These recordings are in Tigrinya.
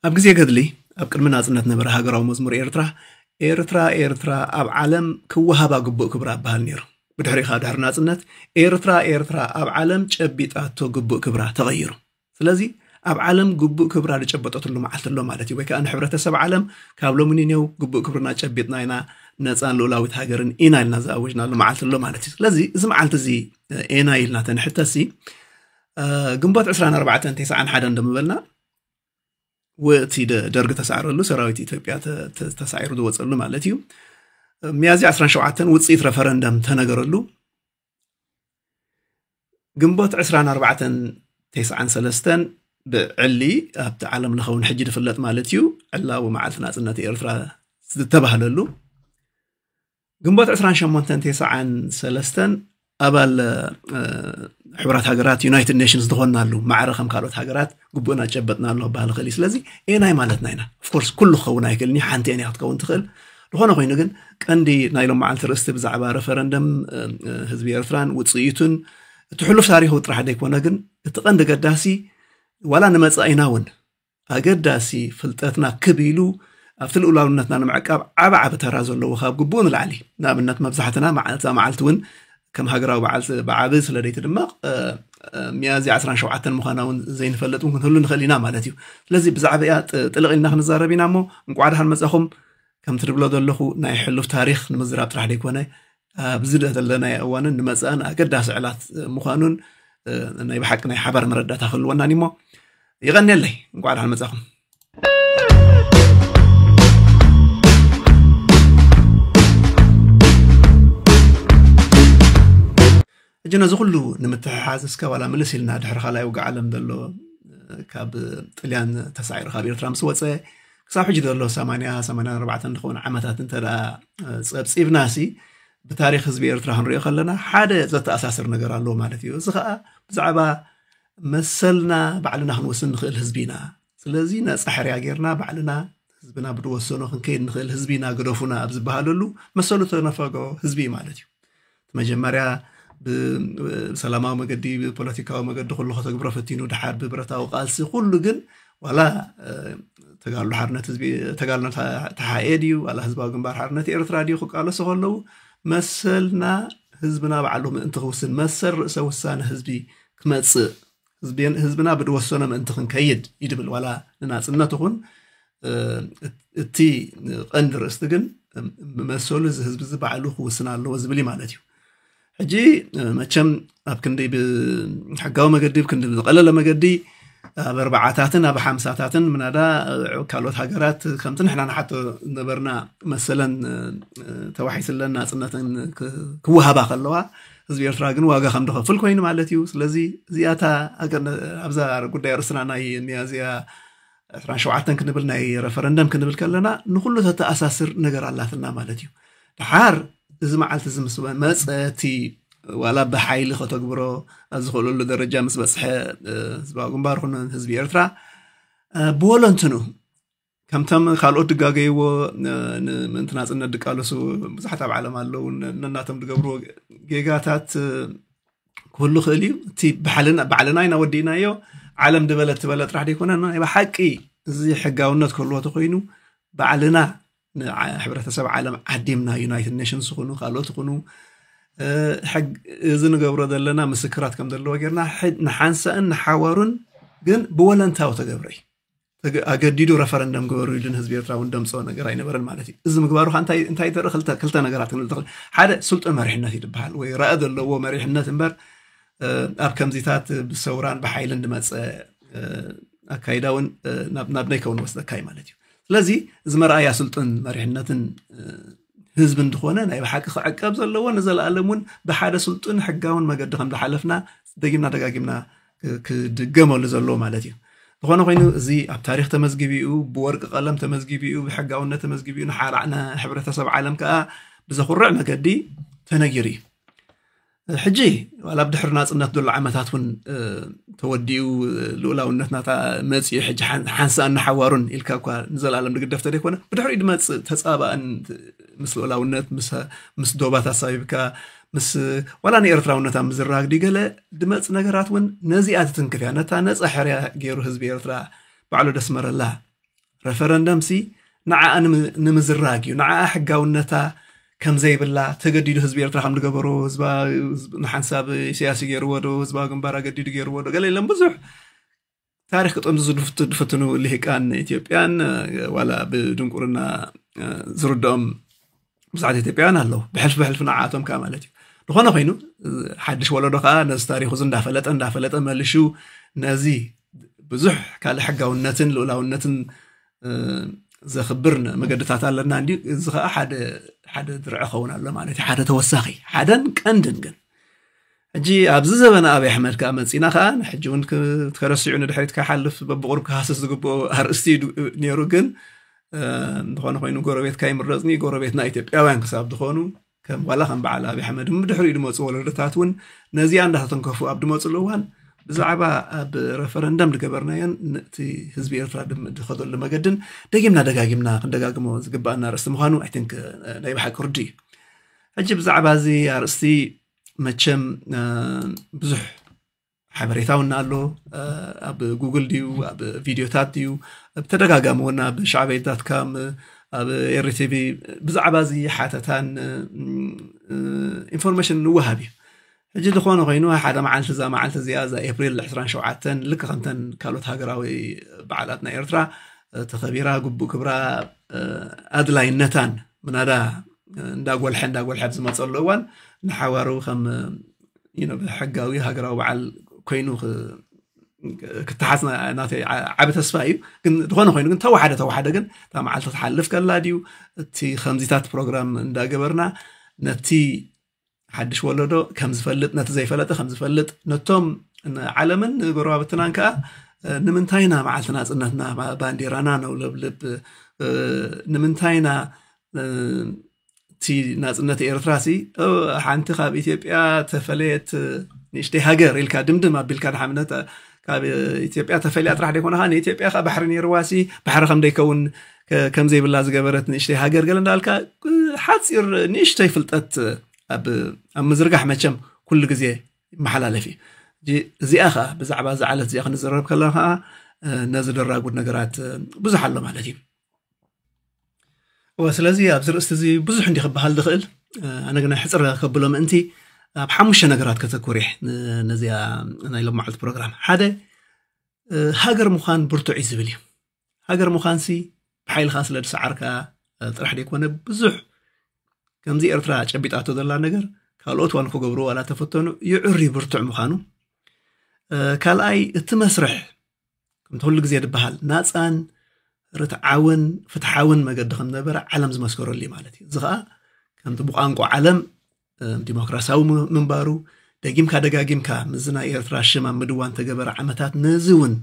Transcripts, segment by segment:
ኣብ ግዜ ገድሊ ኣብ ቅድሚ ናጽነት ነበረ ሃገራዊ መዝሙር ኤርትራ፣ ኤርትራ ኤርትራ ኣብ ዓለም ክወሃባ ግቡእ ክብራ ይበሃል ነይሩ። ብድሕሪኡ ካብ ድሕሪ ናጽነት ኤርትራ ኤርትራ ኣብ ዓለም ጨቢጣቶ ግቡእ ክብራ ተቐይሩ። ስለዚ ኣብ ዓለም ግቡእ ክብራ ዝጨበጠትሉ መዓልቲ ኣሎ ማለት እዩ። ወይ ከዓ ንሕብረተሰብ ዓለም ካብ ሎሚ ንኔው ግቡእ ክብርና ጨቢጥና ኢና፣ ነፃን ልኡላዊት ሃገርን ኢና ኢልና ዝኣወጅናሉ መዓልቲ ኣሎ ማለት እዩ። ስለዚ እዚ መዓልቲ እዚ ኤና ኢልና ተንሕተሲ ግንቦት ዕስራን ኣርባዕተን ተስዓን ሓደን እንደምበልና ወእቲ ደርግ ተሳዕረሉ ሰራዊት ኢትዮጵያ ተሳዒሩ ዝወፀሉ ማለት እዩ። ሚያዝያ ዕስራን ሸውዓተን ውፅኢት ረፈረንደም ተነገረሉ። ግንቦት ዕስራን ኣርባዕተን ተስዓን ሰለስተን ብዕሊ ኣብቲ ዓለም ለኸውን ሕጂ ዝፍለጥ ማለት እዩ ዕላዊ መዓልቲ ናፅነት ኤርትራ ዝተባህለሉ። ግንቦት ዕስራን ሸሞንተን ተስዓን ሰለስተን ኣባል ሕቡራት ሃገራት ዩናይትድ ኔሽንስ ዝኾንናሉ ማዕረ ከም ካልኦት ሃገራት ግቡእና ጨበጥናሉ ክበሃል ይኽእል እዩ። ስለዚ ኤናይ ማለትና ኢና። ኦፍኮርስ ኩሉ ክኸውን ኣይክእልን እዩ፣ ሓንቲ ኤን ክትከውን ትኽእል። ዝኾነ ኮይኑ ግን ቀንዲ ናይ ሎም መዓልቲ ርእስቲ ብዛዕባ ረፈረንደም ህዝቢ ኤርትራን ውፅኢቱን እቲ ሕሉፍ ታሪኹ ጥራሕ ዘይኮነ ግን እቲ ቀንዲ ገዳሲ ዋላ ንመፃኢና እውን ኣገዳሲ ፍልጠትና ክብ ኢሉ ኣብቲ ልኡላውነትና ንምዕቃብ ዓብ ዓብ ተራ ዘለዎ ካብ ግቡእ ንላዕሊ። ንኣብነት መብዛሕትና መዓልታ መዓልቲ እውን ከም ሃገራዊ በዓል ብዓቢ ስለ ዘይትድመቕ ሚያዝያ ዕስራን ሸውዓተን ምዃና እውን ዘይንፈልጥ እውን ክንህሉ ንኽእል ኢና ማለት እዩ። ስለዚ ብዛዕባ እያ ጥልቕ ኢልና ክንዛረብ ኢና እሞ እንቋዕ ደሓን መጻኹም። ከምቲ ድብሎ ዘለኹ ናይ ሕሉፍ ታሪኽ ንምዝራብ ጥራሕ ዘይኮነ ኣብዚ ዘለናዮ እዋንን ንመጻእን ኣገዳሲ ዕላት ምዃኑን ናይ ብሓቂ ናይ ሓባር መረዳእታ ክህልወናን እሞ ይቐንየለይ። እንቋዕ ደሓን መጻኹም። ሕጂ ነዚ ኩሉ ንምትሕሓዝ እስከ ዋላ ምልስ ኢልና ድሕሪ ካልኣይ ውግእ ዓለም ዘሎ ካብ ጥልያን ተሳዒሩ ካብ ኤርትራ ምስ ወፀ ክሳብ ሕጂ ዘሎ ሰማንያ ሰማንያ ኣርባዕተ ዝኸውን ዓመታት እንተ ደኣ ጸብጺብናሲ ብታሪኽ ህዝቢ ኤርትራ ክንሪኦ ከለና ሓደ ዘተኣሳስር ነገር ኣለዎ ማለት እዩ። እዚ ከዓ ብዛዕባ መሰልና ባዕልና ክንወስን ንኽእል ህዝቢ ኢና። ስለዚ ነፃ ሕርያ ጌርና ባዕልና ህዝብና ብድወሰኖ ክንከይድ ንኽእል ህዝቢ ኢና፣ ግደፉና ኣብ ዝበሃለሉ መሰሉ ተነፈጎ ህዝቢ እዩ ማለት እዩ። መጀመርያ ብሰላማዊ መገዲ ብፖለቲካዊ መገዲ ኩሉ ከተግብሮ ፈቲኑ ድሓር ብብረታዊ ቃልሲ ኩሉ ግን ዋላ ተጋድሎ ሓርነት ህዝቢ ተጋድሎ ተሓኤ ድዩ ዋላ ህዝባዊ ግንባር ሓርነት ኤርትራ ድዩ ክቃለሱ ከለዉ መሰልና ህዝብና ባዕሉ ምእንቲ ክውስን መሰል ርእሰ ውሳነ ህዝቢ ክመፅእ ህዝብና ብድወሰኖ ምእንቲ ክንከይድ እዩ ድብል ዋላ ንናፅነት ይኹን እቲ ቀንዲ ርእስቲ ግን መሰሉ እዚ ህዝቢ እዚ ባዕሉ ክውስን ኣለዎ ዝብል እዩ ማለት እዩ። ሕጂ መቸም ኣብ ክንዲ ብሕጋዊ መገዲ ብክንዲ ብዝቀለለ መገዲ ኣብ ኣርባዓታትን ኣብ ሓምሳታትን ምናዳ ካልኦት ሃገራት ከምቲ ንሕና ንሓቶ ነበርና መሰለን ተዋሒስለን ናፅነተን ክወሃባ ከለዋ ህዝቢ ኤርትራ ግን ዋጋ ከም ዝኸፍል ኮይኑ ማለት እዩ። ስለዚ እዚኣታ ኣብዛ ጉዳይ ርእስና ናይ ሚያዝያ ዕስራን ሸውዓተን ክንብል ናይ ረፈረንደም ክንብል ከለና ንኩሉ ተተኣሳስር ነገር ኣላትና ማለት እዩ። ድሓር እዚ መዓልቲ እዚ ምስ መፀ እቲ ዋላ ብሓይሊ ከተግብሮ ኣብ ዝኽእለሉ ደረጃ ምስ በፅሐ ህዝባዊ ግንባር ኩነ ህዝቢ ኤርትራ ብወለንትኑ ከምቶም ካልኦት ድጋገይዎ ምእንቲ ናፅነት ድቃለሱ ብዙሓት ኣብ ዓለም ኣለዉ ነናቶም ድገብርዎ ጌጋታት ክህሉ ክእል እዩ። እቲ ባዕልና ኢና ወዲእናዮ። ዓለም ድበለ ትበለ ጥራሕ ዘይኮነ ናይ ብሓቂ እዚ ሕጋውነት ክህልዎ ተኮይኑ ባዕልና ንሕብረተሰብ ዓለም ዓዲምና ዩናይትድ ኔሽንስ ይኹኑ ካልኦት ይኹኑ እዚ ንገብሮ ዘለና ምስክራት ከም ዘለዎ ጌርና ንሓንሳእን ንሓዋሩን ግን ብወለንታዊ ተገብረ እዩ። ኣገዲዱ ረፈረንደም ግበሩ ኢሉ ንህዝቢ ኤርትራ እውን ደምፅኦ ነገር ኣይነበረን ማለት እዩ። እዚ ምግባሩ ከዓ እንታይ እንታይ ተርኢ ክልተ ክልተ ነገራት ክንብል ትኽእል። ሓደ ስልጡን መሪሕነት እዩ ዝበሃል ወይ ራኢ ዘለዎ መሪሕነት እምበር ኣብ ከምዚታት ብሰውራን ብሓይልን ዝመፀ ኣካይዳ እውን ናብ ናይ ከውን ወስደካ እዩ ማለት እዩ። ስለዚ እዚ መርኣያ ስልጡን መሪሕነትን ህዝቢ እንተኾነ ናይ ብሓቂ ክዕቀብ ዘለዎ ንዘለኣለም እውን ብሓደ ስልጡን ሕጋውን መገዲ ከም ዝሓለፍና ደጊምና ደጋጊምና ክድገመሉ ዘለዎ ማለት እዩ። ዝኾነ ኮይኑ እዚ ኣብ ታሪኽ ተመዝጊቡ እዩ፣ ብወርቂ ቀለም ተመዝጊቡ እዩ፣ ብሕጋውነት ተመዝጊቡ እዩ። ንሓራዕነ ሕብረተሰብ ዓለም ከዓ ብዘኹርዕ መገዲ ተነጊሩ እዩ። ሕጂ ዋላ ኣብ ድሕሪ ናፅነት ዘሎ ዓመታት እውን ተወዲኡ ልኡላውነትና መፂኡ ሕጂ ሓንሳእን ንሓዋሩን ኢልካ እኳ ንዘለኣለም ንግደፍ ተደይኮነ ብድሕሪኡ ድመፅእ ተፃባእን ምስ ልኡላውነት ምስ ዶባት ኣሳቢብካ ምስ ዋላ ንኤርትራውነት ኣብ ምዝራግ ድዩ ገለ ድመፅ ነገራት እውን ነዚኣ ትትንክፍ እያ። ነታ ነፃ ሕርያ ገይሩ ህዝቢ ኤርትራ ባዕሉ ደስመረላ ረፈረንደም ሲ ንዓኣ ንምዝራግ እዩ። ንዓኣ ሕጋውነታ ከም ዘይብላ፣ ተገዲዱ ህዝቢ ኤርትራ ከም ዝገበሮ፣ ህዝባ ንሓንሳብ ኢሳያስ ገይርዎ ዶ፣ ህዝባዊ ግንባር ኣገዲዱ ገይርዎ ዶ፣ ገለ የለን። ብዙሕ ታሪኽ ክጠምዝዙ ዝፈትኑ ልሂቃን ኢትዮጵያን ዋላ ብድንቁርና ዝርድኦም ብዙሓት ኢትዮጵያውያን ኣለዉ። ብሕልፊ ብሕልፊ ንዓኣቶም ከዓ ማለት እዩ። ዝኾነ ኮይኑ ሓድሽ ወለዶ ከዓ ነዚ ታሪኹ እዚ እንዳፈለጠ እንዳፈለጠ መሊሹ ነዚ ብዙሕ ካልእ ሕጋውነትን ልኡላውነትን ዘኽብር መገድታት ኣለና እንዲ። እዚ ከዓ ሓደ ሓደ ድርዒ ኸውን ኣሎ ማለት እዩ። ሓደ ተወሳኺ፣ ሓደን ቀንድን ግን ሕጂ ኣብዚ ዘበነ ኣብይ ኣሕመድ ከዓ መፂና ከዓ ሕጂ እውን ተረሲዑ ንድሕሪት ክሓልፍ በብቁሩብ ክሃስስ ዝግብኦ ኣርእስቲ ነይሩ። ግን እንተኾነ ኮይኑ ጎረቤትካ ይምረፅኒ፣ ጎረቤትና ኢትዮጵያውያን ክሳብ ዝኾኑ ከም ዋላ ከም በዓል ኣብይ ኣሕመድ ብድሕሪኡ ዝመፁ ወለዶታት እውን ነዚኣ እንዳተተንከፉ ኣብ ዝመፅሉ እዋን ብዛዕባ ኣብ ረፈረንደም ዝገበርናዮን እቲ ህዝቢ ኤርትራ ዝኸደሉ መገድን ደጊምና ደጋጊምና ክንደጋግሞ ዝግባኣና ኣርእስቲ ምዃኑ ኣይ ቲንክ ናይ ብሓቂ ርዱ እዩ። ሕጂ ብዛዕባ እዚ ኣርእስቲ መቸም ብዙሕ ሓበሬታ እውን ኣሎ። ኣብ ጉግል ድዩ ኣብ ቪድዮታት ድዩ ብተደጋጋሚ እውን ኣብ ሻዕበይ ዳት ካም ኣብ ኤሪ ቲቪ ብዛዕባ እዚ ሓተታን ኢንፎርሜሽን ንወሃብ እዩ። ሕጂ ዝኾነ ኮይኑ ሓደ መዓልቲ እዛ መዓልቲ እዚኣ እዛ ኤፕሪል ዕስራን ሸውዓተን ልክ ከምተን ካልኦት ሃገራዊ በዓላት ናይ ኤርትራ ተኸቢራ ግቡእ ክብራ ኣድላይነታን ምናዳ እንዳጎልሐ እንዳጎልሐ ኣብ ዝመፀሉ እዋን ንሓዋሩ ከም ሕጋዊ ሃገራዊ በዓል ኮይኑ ክተሓዝ ናተይ ዓቢ ተስፋ እዩ። ግን ዝኾነ ኮይኑ ግን ተወሓደ ተወሓደ ግን እታ መዓልቲ ትሓልፍ ከላ ድዩ እቲ ከምዚታት ፕሮግራም እንዳገበርና ነቲ ሓድሽ ወለዶ ከም ዝፈልጥ ነቲ ዘይፈለጠ ከም ዝፈልጥ ነቶም ዓለምን ንጎረባብትናን ከዓ ንምንታይና መዓልቲ ናፅነትና ባንዲራና ነውለብልብ ንምንታይና እቲ ናፅነት ኤርትራ ሲ ሓንቲ ካብ ኢትዮጵያ ተፈለየት ንእሽተይ ሃገር ኢልካ ድምድም ኣቢልካ ድሓምነት ካብ ኢትዮጵያ ተፈልያ ጥራሕ ደይኮነ ከዓ ንኢትዮጵያ ከዓ ባሕሪ ነይርዋ ሲ ባሕሪ ከም ደይከውን ከም ዘይብላ ዝገበረት ንእሽተይ ሃገር ገለ እንዳልካ ሓፂር ንእሽተይ ፍልጠት ኣብ ኣብ ምዝርጋሕ መቸም ኩሉ ግዜ ይመሓላለፍ እዩ። እዚኣ ከዓ ብዛዕባ እዛ ዓለት እዚኣ ክንዘረብ ከለና ከዓ ነዚ ደራጉድ ነገራት ብዙሕ ኣሎ ማለት እዩ። እወ ስለዚ ኣብዚ ርእስቲ እዚ ብዙሕ እንዲ ክበሃል ዝኽእል ኣነ ግን ሕፅር ከብሎ ምእንቲ ኣብ ሓሙሽተ ነገራት ከተኩር እየ ነዚኣ ናይ ሎማዓልቲ ፕሮግራም። ሓደ ሃገር ምዃን ብርቱዕ እዩ ዝብል እዩ። ሃገር ምዃን ሲ ብሓይልኻ ስለ ዝሰዓርካ ጥራሕ ዘይኮነ ብዙሕ ከምዚ ኤርትራ ጨቢጣቶ ዘላ ነገር ካልኦት ዋን ክገብሩ ዋላ ተፈተኑ ይዕሪ ብርቱዕ ምዃኑ። ካልኣይ እቲ መስርሕ ከምቲ ኩሉ ግዜ ዝበሃል ናፃን ርትዓውን ፍትሓውን መገዲ ከም ነበረ ዓለም ዝመስከረሉ እዩ ማለት እዩ። እዚ ከዓ ከምቲ ብቋንቋ ዓለም ዲሞክራሲያዊ ምንባሩ ደጊምካ ደጋጊምካ ምስዚ ናይ ኤርትራ ሽም ኣብ ምድዋን ተገበረ ዓመታት ነዚ እውን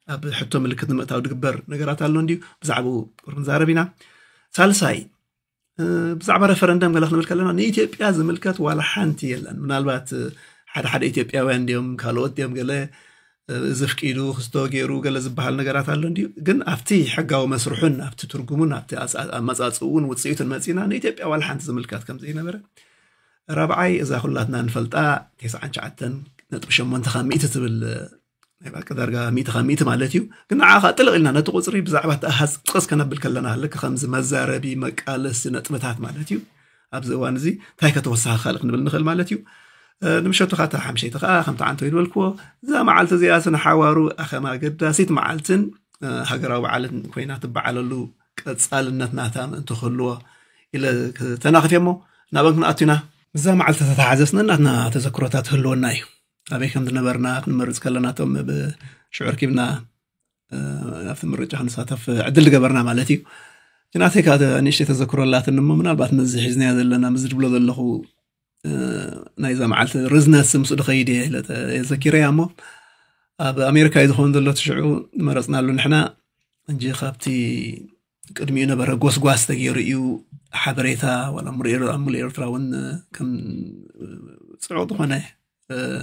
ኣብ ሕቶ ምልክት ንምእታው ዝግበር ነገራት ኣሎ እንድዩ። ብዛዕባኡ ቁሩብ ንዛረብ ኢና። ሳልሳይ ብዛዕባ ረፈረንደም ገለ ክንብል ከለና ንኢትዮጵያ ዝምልከት ዋላ ሓንቲ የለን። ምናልባት ሓደ ሓደ ኢትዮጵያውያን እንዲዮም ካልኦት ድዮም ገለ እዚ ፍቂዱ ክስቶ ገይሩ ገለ ዝበሃል ነገራት ኣሎ እንድዩ። ግን ኣብቲ ሕጋዊ መስርሑን ኣብቲ ትርጉሙን ኣብቲ ኣመፃፅኡን ውፅኢቱን መፂና ንኢትዮጵያ ዋላ ሓንቲ ዝምልከት ከም ዘይነበረ። ራብዓይ እዛ ኩላትና ንፈልጣ ተስዓን ትሽዓተን ነጥቢ ሸሞንተ ካብ ሚእቲ ትብል ናይ ባቂ ዳርጋ ሚእቲ ካብ ሚእቲ ማለት እዩ። ግን ንዓ ከዓ ጥልቕ ኢልና ነቲ ቁፅሪ ብዛዕባ እቲ ኣሃዝ ጥቕስ ከነብል ከለና ልክ ከምዚ መዛረቢ መቃለሲ ነጥብታት ማለት እዩ። ኣብዚ እዋን እዚ እንታይ ከተወሳኺ ካልእ ክንብል ንኽእል ማለት እዩ። ንምሸቱ ካታ ሓምሸይቲ ከዓ ከምቲ ዓንቶ ይድበልክዎ እዛ መዓልቲ እዚኣ ንሓዋሩ ኣኸም ኣገዳሲት መዓልትን ሃገራዊ በዓልን ኮይና ትበዓለሉ ቀፃልነት ናታ ምእንቲ ክህልዎ ኢለ ተናኽፍ እሞ ናበን ክንኣቱ ኢና። እዛ መዓልቲ ተተሓዘስነ ናትና ተዘክሮታት ህልወና እዩ። ኣበይ ከም ዝነበርና ክንመርፅ ከለና እቶም ብሽዑ ርኪብና ኣብቲ ምርጫ ክንሳተፍ ዕድል ዝገበርና ማለት እዩ። ናተይ ከዓ ንእሽተይ ተዘክሮ ኣላትኒ እሞ ምናልባት ምስዚ ሒዝናዮ ዘለና ምስዚ ድብሎ ዘለኹ ናይዛ መዓልቲ ርዝነት ምስኡ ድኸይድ እየ ዘኪረያ እሞ ኣብ ኣሜሪካ እዩ ዝኾን ዘሎ ትሽዑ መረፅናሉ ንሕና እንጂ ካብቲ ቅድሚኡ ነበረ ጎስጓስ ተገይሩ እዩ ሓበሬታ ዋላ ኣብ ሙሉእ ኤርትራ እውን ከም ፅዑቕ ዝኾነ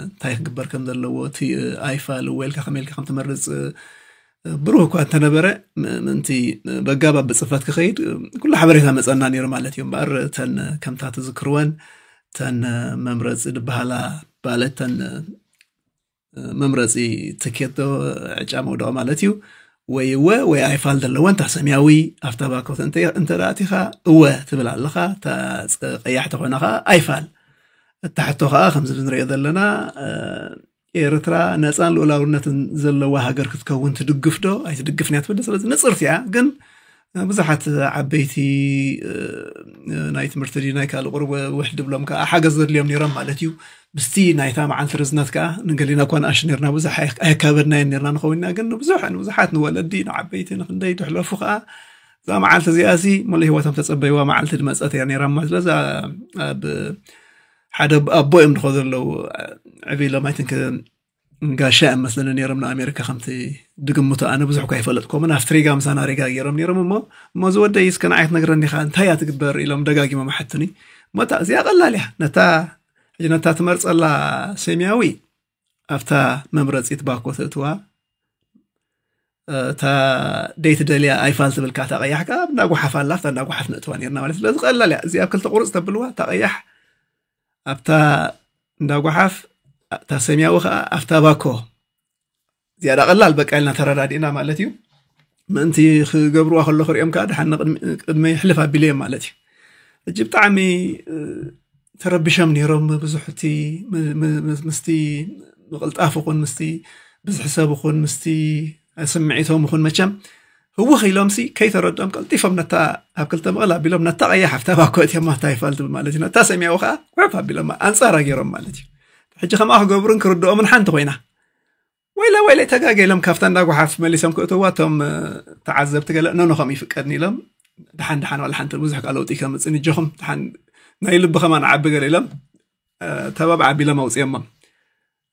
እንታይ ክግበር ከም ዘለዎ እቲ ኣይፋል እወ ኢልካ ከመይ ኢልካ ከም ትመርፅ ብሩህ እኳ እንተነበረ ምእንቲ በጋብ ኣብ ብፅፈት ክኸይድ ኩሉ ሓበሬታ መፀና ነይሩ ማለት እዩ። እምበኣር እተን ከምታ ትዝክርወን እተን መምረፂ ዝበሃላ ባለት እተን መምረፂ ትኬት ዶ ዕጫ መውደቂ ማለት እዩ ወይ እወ ወይ ኣይፋል ዘለወ እንታ ሰማያዊ ኣብታ ባኮ እንተ እንተ ደኣ ኣቲኻ እወ ትብል ኣለኻ። እታ ጸ- ቀያሕ ተኾይና ኸዓ ኣይፋል። እታ ሕቶ ኸዓ ከምዚ ንሪኦ ዘለና እ፣ ኤርትራ ነፃን ልኡላውነትን ዘለዋ ሃገር ክትከውን ትድግፍ ዶ ኣይትድግፍን እያ ትብል። ስለዚ ንፅርቲ እያ ግን ብዙሓት ዓበይቲ እ፣ ናይ ትምህርቲ ድዩ ናይ ካልእ ቁሩብ ውሕድ ድብሎም ከዓ ሓገዝ ዘድልዮም ነይሮም ማለት እዩ። ምስቲ ናይታ መዓልቲ ርዝነት ከዓ ንገሊና እኳ ንኣሽ ነርና ብዙሕ ኣይ- ኣየካበድናየን ነርና ንኸውን ኢና ግን ንብዙሕ ንብዙሓት ንወለዲ ንዓበይቲ ንክንደይ ድሕለፉ ከዓ እዛ መዓልቲ እዚኣ ሲ ሙሉእ ህይወቶም ተፀበይዋ መዓልቲ ድመፀት እያ ነይራ ማለት ስለዚ ኣብ ሓደ ኣቦ እዮም ድኸ ዘለዉ ዕብ ኢሎም ኣይትንክ ጋሻ እዮም መስለኒ ነይሮም ንኣሜሪካ ከምቲ ድግምቶ ኣነ ብዙሕ እኳ ይፈለጥኮምን ኣብቲ ሪጋ ምሳና ሪጋ ገይሮም ነይሮም እሞ እሞ ዝወደይ እስከ ንዓይ ክትነግረኒ ኢኻ እንታይ እያ ትግበር ኢሎም ደጋጊሞም ሓትኒ እሞ እታ እዚኣ ቀላል እያ ነታ ሕጂ ነታ ትመርፀላ ሰማያዊ ኣብታ መምረፂት ባኮ ተእትዋ እታ ደይ ትደልያ ኣይፋል ትብል ከዓ እታ ቀያሕ ከዓ እንዳ ጓሓፍ ኣላ ኣብታ እንዳ ጓሓፍ ነእትዋ ነርና ማለት ስለዚ ቀላል እያ እዚኣ ኣብ ክልተ ቁርፅ ተብልዋ እታ ቀያሕ ኣብታ እንዳ ጓሓፍ እታ ሰማያዊ ከዓ ኣብታ ባኮ ዝያዳ ቀላል በቃ ኢልና ተረዳዲእና ማለት እዩ ምእንቲ ክገብርዋ ከለኹ ሪኦም ከዓ ድሓን ቅድመ ይሕልፍ ኣቢለዮም ማለት እዩ እጂ ብጣዕሚ ተረቢሾም ነይሮም ብዙሕ እቲ ምስቲ ምቕልጣፍ ኹን ምስቲ ብዝሒ ሰብ ኹን ምስቲ ስምዒቶም ኹን መቸም ህውኽ ኢሎም ሲ ከይተረድኦም ቀልጢፎም ነታ ኣብ ክልተ መቐል ኣቢሎም ነታ ቀያሕ ኣብታ ባኮ እትዮም ኣብታ ይፋል ትብል ማለት እዩ ነታ ሰማያዊ ከዓ ውሕፍ ኣቢሎም ኣንፃራ ገይሮም ማለት እዩ ሕጂ ከምኣ ክገብሩን ክርድኦምን ሓንቲ ኮይና ወይለ ወይለ ተጋገ ኢሎም ካብታ እንዳ ጓሓፍ መሊሶም ክእትዋ እቶም ተዓዘብቲ ገለ ነኖ ከምኡ ይፍቀድኒ ኢሎም ድሓን ድሓን ዋላ ሓንቲ ብዙሕ ቃ ለውጢ ከምፅእ ንጀኹም ድሓን ናይ ልቢ ከማን ዓቢ ገለ ኢሎም ተባብ ዓቢሎም ኣውፅኦሞም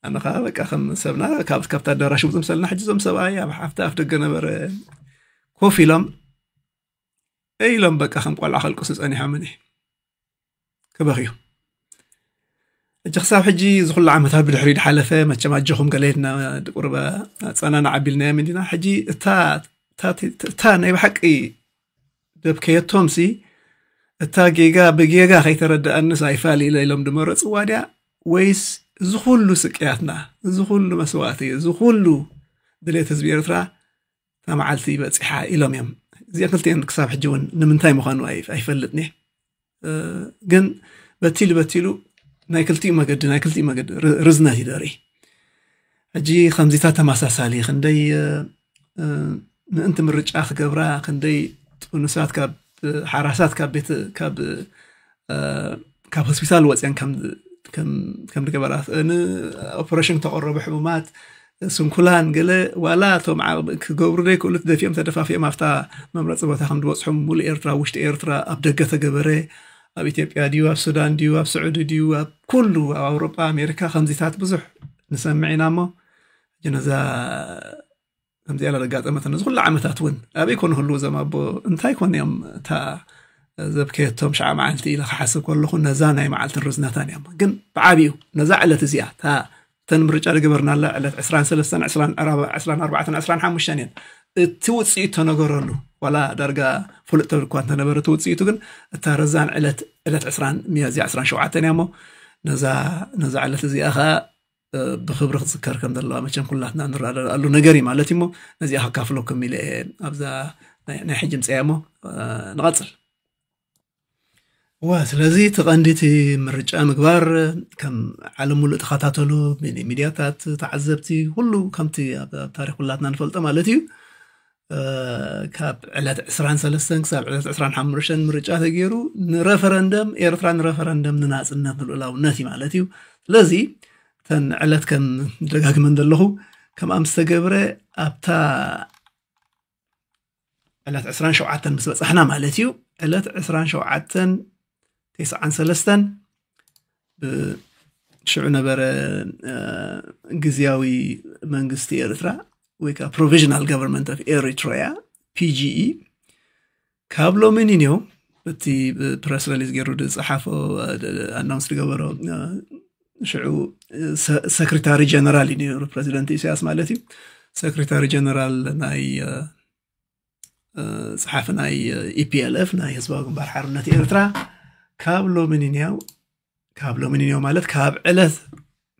ኣነ ከዓ በቃ ከም ሰብና ካብ ካብታ ኣዳራሽ ውፅእ ምሰልና ሕጂ እዞም ሰብኣይ ኣብ ሓፍቲ ኣፍ ደገ ነበረ ኮፍ ኢሎም ኢሎም በቃ ከም ቆልዓ ከልቅሱ ፀኒሖምኒ ክበኽዩ ሕጂ ክሳብ ሕጂ ዝኩሉ ዓመታት ብድሕሪ ድሓለፈ መቸም ኣጆኹም ገለ ኢልና ቁርበ ፀናና ዓቢልናዮም እንዲና ሕጂ እታ እታ ናይ ብሓቂ ደብከየቶም ሲ እታ ጌጋ ብጌጋ ከይተረድኣንስ ኣይፋል ኢለ ኢሎም ድመረፅዋ ድያ ወይስ እዚ ኩሉ ስቅያትና እዚ ኩሉ መስዋእቲ እዚ ኩሉ ድሌት ህዝቢ ኤርትራ እታ መዓልቲ በፂሓ ኢሎም እዮም እዚኣ ክልቲኤን ክሳብ ሕጂ እውን ንምንታይ ምዃኑ ኣይፈልጥኒ ግን በቲሉ በቲሉ ናይ ክልቲኡ መገዲ ናይ ክልቲኡ መገዲ ርዝነት እዩ ደርኢ ሕጂ ከምዚታት ተመሳሳሊ ክንደይ ምእንቲ ምርጫ ክገብራ ክንደይ ጥኑሳት ካብ ሓራሳት ካብ ቤት ካብ ካብ ሆስፒታል ወፅአን ከም ዝገበራ ንኦፐሬሽን ተቐረቡ ሕሙማት ስንኩላን ገለ ዋላ እቶም ክገብሩ ዘይክእሉ ደፊኦም ተደፋፊኦም ኣብታ መምረፂ ቦታ ከም ዝበፅሑ ሙሉእ ኤርትራ ውሽጢ ኤርትራ ኣብ ደገ ተገበረ ኣብ ኢትዮጵያ ድዩ ኣብ ሱዳን ድዩ ኣብ ስዑዲ ድዩ ኣብ ኩሉ ኣብ ኣውሮጳ ኣሜሪካ ከምዚታት ብዙሕ ንሰምዕ ኢና እሞ ነዛ ከምዚኣ ለጋጠመት ነዚ ኩሉ ዓመታት እውን ኣበይ ኮነ ህልው እዞም ኣቦ እንታይ ኮነ እዮም እታ ዘብከየቶም ሸዓ መዓልቲ ኢለ ክሓስብ ከለኹ ነዛ ናይ መዓልትን ርዝነታን እዮም ግን ብዓብዩ ነዛ ዕለት እዚኣ እታ እተን ምርጫ ዝገበርናላ ዕለት ዕስራን ሰለስተን ዕስራን ኣርባዕተን ዕስራን ሓሙሽተን እየን እቲ ውፅኢት ተነገረሉ ዋላ ዳርጋ ፍሉጥ ተብል እኳ እንተነበረ እቲ ውፅኢቱ ግን እታ ረዛን ዕለት ዕለት ዕስራን ሚያዝያ ዕስራን ሸውዓተን እያ እሞ ነዛ ነዛ ዕለት እዚኣ ከዓ ብክብሪ ክትዝከር ከም ዘለዋ መቸም ኩላትና ንረዳዳኣሉ ነገር እዩ ማለት እዩ እሞ ነዚኣ ከካፍለኩም ኢለ እየ ኣብዛ ናይ ሕጂ ምፅያ እሞ ንቐፅል እዋ ስለዚ እቲ ቀንዲ እቲ ምርጫ ምግባር ከም ዓለም ሙሉእ ተኸታተሉ ሚድያታት ተዓዘብቲ ኩሉ ከምቲ ኣብ ታሪክ ኩላትና ንፈልጦ ማለት እዩ ካብ ዕለት ዕስራን ሰለስተን ክሳብ ዕለት ዕስራን ሓሙሽተን ምርጫ ተገይሩ ንረፈረንደም ኤርትራ ንረፈረንደም ንናፅነት ንልኡላውነት እዩ ማለት እዩ ስለዚ እተን ዕለት ከም ደጋግመን ዘለኹ ከምኣ ምስ ተገብረ ኣብታ ዕለት ዕስራን ሸውዓተን ምስ በፃሕና ማለት እዩ ዕለት ዕስራን ሸውዓተን ተስዓን ሰለስተን ብሽዑ ነበረ ግዝያዊ መንግስቲ ኤርትራ ወይ ከዓ provisional government of Eritrea PGE ካብ ሎሚ ኒንዮ እቲ ፕረስ ሪሊዝ ገይሩ ዝፀሓፎ ኣናውንስ ዝገበሮ ሽዑ ሰክሪታሪ ጀነራል እዩ ነይሩ ፕረዚደንት ኢሳያስ ማለት እዩ ሰክሪታሪ ጀነራል ናይ ፀሓፊ ናይ ኢፒኤልኤፍ ናይ ህዝባዊ ግንባር ሓርነት ኤርትራ ካብ ሎሚ ኒንዮ ካብ ሎሚ ኒንዮ ማለት ካብ ዕለት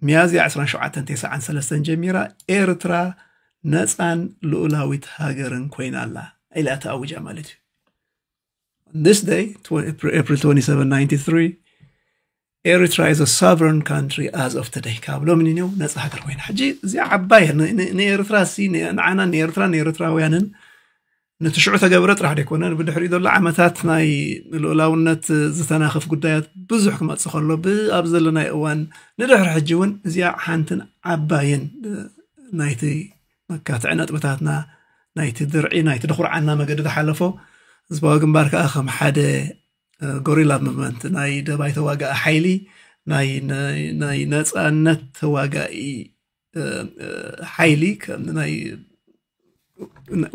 ሚያዝያ ዕስራን ሸውዓተን ተስዓን ሰለስተን ጀሚራ ኤርትራ ነፃን ልኡላዊት ሃገርን ኮይና ኣላ ኢላ ተኣዊጃ ማለት እዩ። This day, April twenty-seven ninety-three, Eritrea is a sovereign country as of today. ካብ ሎሚ ንኔው ነፃ ሃገር ኮይና። ሕጂ እዚኣ ዓባይ ንኤርትራ ሲ ንዓና ንኤርትራ ንኤርትራውያንን ነቲ ሽዑ ተገብረ ጥራሕ ደይኮነ ብድሕሪኡ ዘሎ ዓመታት ናይ ልኡላውነት ዝተናኽፍ ጉዳያት ብዙሕ ክመፅእ ከሎ ብኣብ ዘለናይ እዋን ንድሕሪ ሕጂ እውን እዚኣ ሓንትን ዓባይን ናይቲ መካትዒ ነጥብታትና ናይቲ ድርዒ ናይቲ ድኹርዓና መገዲ ዝሓለፎ ህዝባዊ ግንባር ከዓ ከም ሓደ ጎሪላ ሙቭመንት ናይ ደባይ ተዋጋኢ ሓይሊ ናይ ነፃነት ተዋጋኢ ሓይሊ ናይ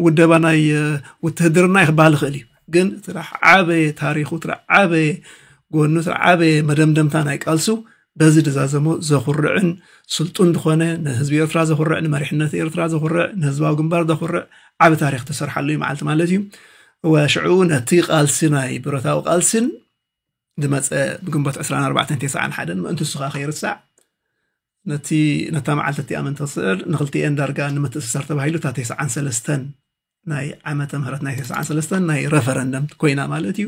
ውደባ ናይ ውትህድርና ክበሃል ይኽእል እዩ። ግን እቲ ዓበየ ታሪኹ እቲ ዓበየ ጎኑ እቲ ዓበየ መደምደምታ ናይ ቃልሱ በዚ ድዛዘሞ ዘኹርዕን ስልጡን ዝኾነ ንህዝቢ ኤርትራ ዘኹርዕ ንመሪሕነት ኤርትራ ዘኹርዕ ንህዝባዊ ግንባር ዘኹርዕ ዓቢ ታሪኽ ተሰርሓሉ እዩ መዓልቲ ማለት እዩ። እወ ሽዑ ነቲ ቃልሲ ናይ ብረታዊ ቃልስን ዝመፀ ብግንቦት ዕስራን ኣርባዕተን ተስዓን ሓደን ምእንቲ እሱ ከዓ ከይርሳዕ ነቲ ነታ መዓልቲ እቲኣ ምእንቲ ክስዕር ንክልቲኤን ዳርጋ ንምትእስሳር ተባሂሉ እታ ተስዓን ሰለስተን ናይ ዓመተ ምህረት ናይ ተስዓን ሰለስተን ናይ ረፈረንደም ኮይና ማለት እዩ።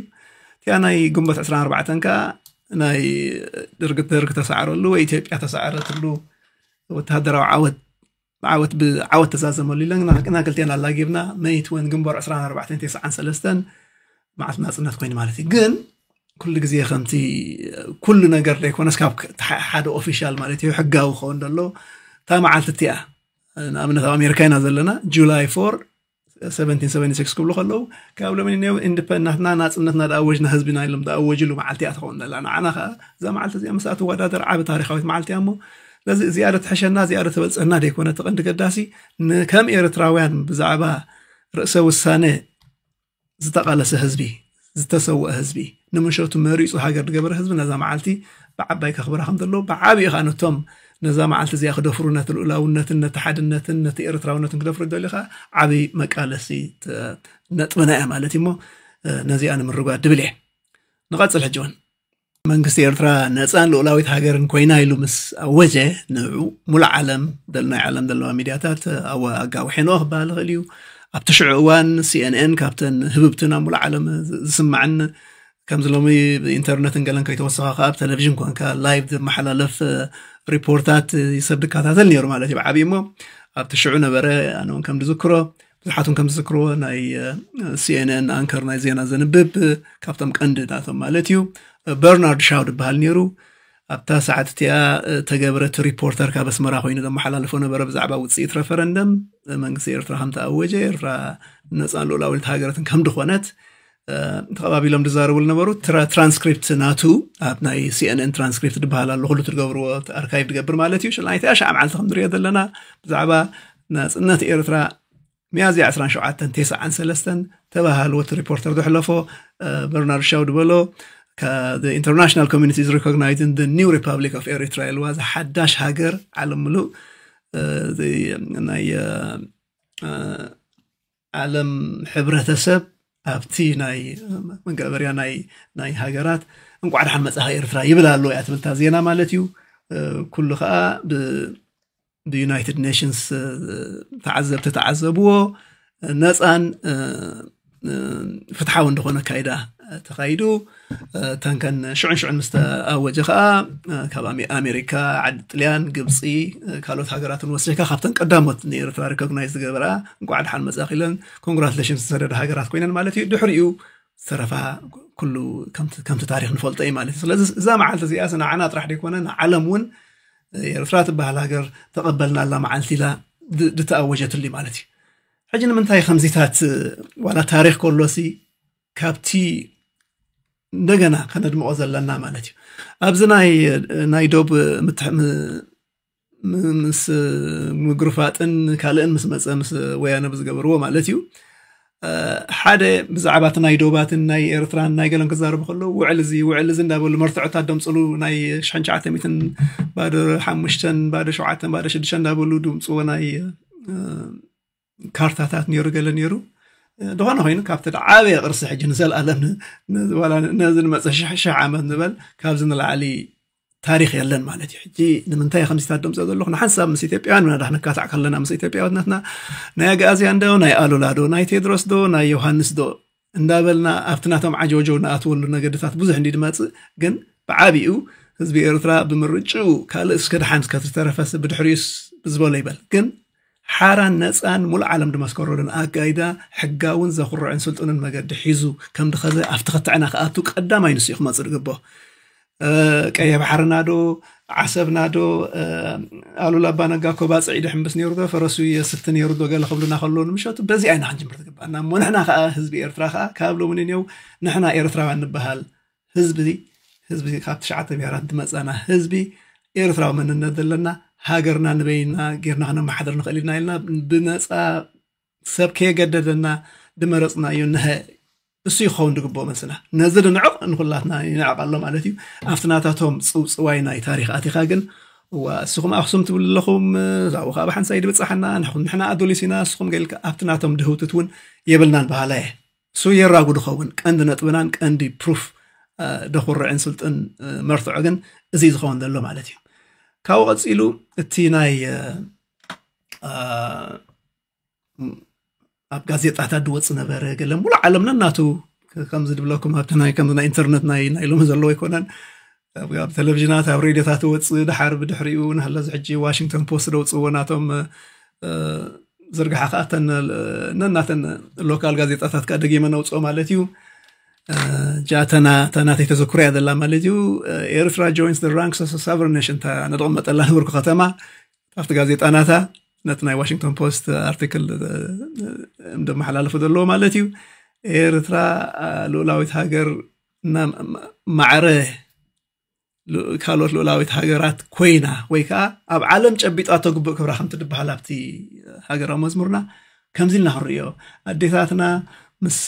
እቲኣ ናይ ግንቦት ዕስራን ኣርባዕተን ከዓ ናይ ደርግ ደርግ ተሰዓረሉ ወይ ኢትዮጵያ ተሰዓረትሉ ወተሃደራዊ ዓወት ዓወት ብዓወት ተዛዘመሉ ኢለን እና ክልቴን ኣላጊብና መይት ወን ግንቦር ዕስራን ኣርባዕተን ተስዓን ሰለስተን መዓልቲ ናፅነት ኮይኑ ማለት እዩ። ግን ኩሉ ግዜ ከምቲ ኩሉ ነገር ዘይኮነስ ካብ ሓደ ኦፊሻል ማለት እዩ ሕጋዊ ክኸውን ደሎ እታ መዓልቲ እቲኣ ንኣብነት ኣብ ኣሜሪካ ኢና ዘለና ጁላይ ፎር ሰቨንቲን ሰቨንቲ ሲክስ ክብሉ ከለዉ ካብ ሎሚ ኢንዲፐንዳንትና ናፅነትና ዳኣወጅና ህዝብና ኢሎም ዳኣወጅሉ መዓልቲ እያ ትኸውን ዘላ። ንዓና ከዓ እዛ መዓልቲ እዚኣ ምስኣ ትወዳደር ዓቢ ታሪካዊት መዓልቲ እያ እሞ ስለዚ እዚኣ ዶ ትሕሸና እዚኣ ዶ ተበልፀና ደይኮነ እቲ ቀንዲ ገዳሲ ከም ኤርትራውያን ብዛዕባ ርእሰ ውሳነ ዝተቓለሰ ህዝቢ ዝተሰወአ ህዝቢ ንምሸቱ መሪፁ ሃገር ዝገበረ ህዝቢ ነዛ መዓልቲ ብዓባይ ከኽብራ ከም ዘለዎ ብዓብኡ ከዓ ነቶም ነዛ መዓልቲ እዚኣ ክደፍሩ ነቲ ልኡላውነትን ነቲ ሓድነትን ነቲ ኤርትራውነትን ክደፍሩ ደሊ ከዓ ዓብይ መቃለሲ ነጥብና እያ ማለት እሞ ነዚኣ ንምርጓድ ድብል እየ። ንቐፅል ሕጂ እውን መንግስቲ ኤርትራ ነፃን ልኡላዊት ሃገርን ኮይና ኢሉ ምስ ኣወጀ ንዑ ሙሉእ ዓለም ናይ ዓለም ዘለዋ ሚድያታት ኣጋዊሐንኦ ክበሃል ይኽእል እዩ። ኣብቲ ሽዑ እዋን ሲኤንኤን ካብተን ህብብቲ ናብ ሙሉእ ዓለም ዝስማዕን ከምዚ ሎሚ ብኢንተርነትን ገለን ከይተወሰኻ ከዓ ኣብ ቴሌቪዥን ኮንካ ላይቭ ዝመሓላለፍ ሪፖርታት ይሰብ ዝከታተል ነይሩ ማለት እዩ ብዓብዩ እሞ ኣብቲ ሽዑ ነበረ ኣነ እውን ከም ዝዝክሮ ብዙሓት እውን ከም ዝዝክርዎ ናይ ሲኤንኤን ኣንከር ናይ ዜና ዘንብብ ካብቶም ቀንዲ ናቶም ማለት እዩ በርናርድ ሻው ዝበሃል ነይሩ ኣብታ ሰዓት እቲኣ ተገብረ እቲ ሪፖርተር ካብ ኣስመራ ኮይኑ ዘመሓላልፎ ነበረ ብዛዕባ ውፅኢት ረፈረንደም መንግስቲ ኤርትራ ከም ተኣወጀ ኤርትራ ነፃን ልኡላዊት ሃገረትን ከም ድኾነት ተቐባቢሎም ዝዛረቡ ዝነበሩ ትራንስክሪፕት ናቱ ኣብ ናይ ሲኤንኤን ትራንስክሪፕት ዝበሃል ኣሎ ኩሉ ትገብርዎ ኣርካይቭ ትገብር ማለት እዩ ሽልናይቲ ኣሻዓ መዓልቲ ከም ንሪኦ ዘለና ብዛዕባ ናፅነት ኤርትራ ሚያዝያ ዕስራን ሸውዓተን ተስዓን ሰለስተን ተባሃልዎ እቲ ሪፖርተር ዘሕለፎ በርናርድ ሻው ዝበሎ international community is recognizing the new republic of Eritrea ኢልዋ እዚ ሓዳሽ ሃገር ዓለም ምሉእ ናይ ዓለም ሕብረተሰብ ኣብቲ ናይ መጋበርያ ናይ ናይ ሃገራት እንቋዕ ደሓን መጻኻ ኤርትራ ይብል ኣሎ እያ ትብል እታ ዜና ማለት እዩ ኩሉ ከዓ ብዩናይትድ ኔሽንስ ተዓዘብቲ ተዓዘብዎ ነፃን ፍትሓዊ እንደኾነ ካይዳ ተኻይዱ ተንከን ሽዑን ሽዑን ምስ ተኣወጀ ከዓ ካብ ኣሜሪካ ዓዲ ጥልያን ግብፂ ካልኦት ሃገራትን ወሲካ ካብተን ቀዳሞት ንኤርትራ ሪኮግናይዝ ዝገበራ እንቋዕ ደሓን መፃኺ ኢለን ኮንግራቱሌሽን ዝተሰደደ ሃገራት ኮይነን ማለት እዩ ድሕሪኡ ዝተረፋ ኩሉ ከምቲ ታሪክ ንፈልጦ እዩ ማለት እዩ ስለዚ እዛ መዓልቲ እዚኣ ንዓና ጥራሕ ደይኮነ ንዓለም እውን ኤርትራ ትበሃል ሃገር ተቐበልናላ መዓልቲ ኢላ ዝተኣወጀትሉ ማለት እዩ ሕጂ ንምንታይ ከምዚታት ዋላ ታሪክ ከሎሲ ካብቲ እንደገና ከነድምቆ ዘለና ማለት እዩ ኣብዚ ናይ ናይ ዶብ ምስ ምግርፋጥን ካልእን ምስ መፀ ምስ ወያነ ብዝገበርዎ ማለት እዩ ሓደ ብዛዕባ እቲ ናይ ዶባትን ናይ ኤርትራን ናይ ገለን ክዛረቡ ከለዉ ውዕል እዚ ውዕል እዚ እንዳበሉ መርትዖታት ደምፅሉ ናይ ሽሕን ትሽዓተ ሚእትን ባዶ ሓሙሽተን ባዶ ሸውዓተን ባዶ ሽዱሽተ እንዳበሉ ድምፅዎ ናይ ካርታታት ነይሩ ገለ ነይሩ ዝኾነ ኮይኑ ካብቲ ዓበየ ቅርሲ ሕጂ ንዘለኣለም ነዚ ንመፀ ሽሕ ዓመት ንበል ካብዚ ንላዕሊ ታሪኽ የለን ማለት እዩ። ሕጂ ንምንታይ ከምዚታት ደምፀ ዘለኹ ንሓንሳብ ምስ ኢትዮጵያውያን ምናዳ ክንካታዕ ከለና ምስ ኢትዮጵያውነትና ናይ ኣግኣዝያን ዶ ናይ ኣሉላ ዶ ናይ ቴድሮስ ዶ ናይ ዮሃንስ ዶ እንዳበልና ኣብቲ ናቶም ዓጀውጀው ንኣትወሉ ነገድታት ብዙሕ እንዲ ድመፅእ ግን ብዓቢኡ ህዝቢ ኤርትራ ብምርጭኡ ካልእ እስከ ደሓን እስከ ዝተረፈስ ብድሕሪኡስ ብዝበሎ ይበል ግን ሓራን ነፃን ሙሉእ ዓለም ድመስከረሉን ኣጋይዳ ሕጋውን ዘኹርዕን ስልጡንን መገዲ ሒዙ ከም ድኸዘ ኣብቲ ክትዕና ክኣቱ ቀዳማይ ንሱ እዩ ክመፅእ ድግቦ። ቀይሕ ባሕርና ዶ ዓሰብና ዶ ኣሉላ ኣባነጋ እኮ ባፅዕ ድሕምብስ ነይሩ ዶ ፈረሱ የስቲ ነይሩ ዶ ገለ ክብሉና ከለዉ ንምሸቱ በዚ ኣይና ክንጅምር ዝግባኣና እሞ ንሕና ከዓ ህዝቢ ኤርትራ ከዓ ካብ ሎሚ ንኔው ንሕና ኤርትራውያን ንበሃል ህዝቢ ህዝቢ ካብ ትሽዓተ ብሄራት ዝመፃና ህዝቢ ኤርትራዊ መንነት ዘለና ሃገርና ንበይና ጌርና ክነመሓድር ንኽእል ኢና ኢልና ብነፃ ሰብ ከየገደደና ድመረፅናዮ ንሀ እሱ ይኸውን ድግብኦ መልስና ነዚ ድንዕቕ ንኩላትና ይንዕቕ ኣሎ ማለት እዩ። ኣብቲ ናታቶም ፅውፅዋይ ናይ ታሪክ ኣቲኻ ግን እዋ እስኹም ኣክሱም ትብሉ ኣለኹም ዛቡ ካብ ሓንሳይ ድብፃሓና ንሕና ኣዶሊስ ኢና እስኹም ገይልካ ኣብቲ ናቶም ድህውትት እውን የብልናን በሃላ እየ። እሱ የራጉ ድኸውን ቀንዲ ነጥብናን ቀንዲ ፕሩፍ ደኹርዕን ስልጥን መርትዖ ግን እዚ ዝኸውን ዘሎ ማለት እዩ። ካብኡ ቀፂሉ እቲ ናይ ኣብ ጋዜጣታት ድወፅ ነበረ ገለ ሙሉ ዓለምና እናቱ ከምዚ ድብለኩም ኣብቲ ናይ ከምዚ ናይ ኢንተርነት ናይ ናይ ሎሚ ዘለዎ ኣይኮነን። ኣብ ቴሌቪዥናት ኣብ ሬድዮታት ወፅ ድሓር ብድሕሪኡ ንሃለዚ ሕጂ ዋሽንግተን ፖስት ደውፅዎ ናቶም ዝርግሓ ከኣተን ነናተን ሎካል ጋዜጣታት ከኣ ደጊመ ነውፅኦ ማለት እዩ። ጃተና ተናተይ ተዘክሮ እያ ዘላ ማለት እዩ። ኤርትራ joins the ranks of sovereign nation ነተቐመጠላ ነበርኩ ከተማ ኣብቲ ጋዜጣ ናታ ነቲ ናይ ዋሽንግቶን ፖስት ኣርቲክል እንደመሓላለፉ ዘለዎ ማለት እዩ። ኤርትራ ልኡላዊት ሃገር ማዕረ ካልኦት ልኡላዊት ሃገራት ኮይና ወይ ከዓ ኣብ ዓለም ጨቢጣቶ ግቡእ ክብራ ከምቲ ድበሃል ኣብቲ ሃገራዊ መዝሙርና ከምዚ ኢልና ክንሪኦ ኣዴታትና ምስ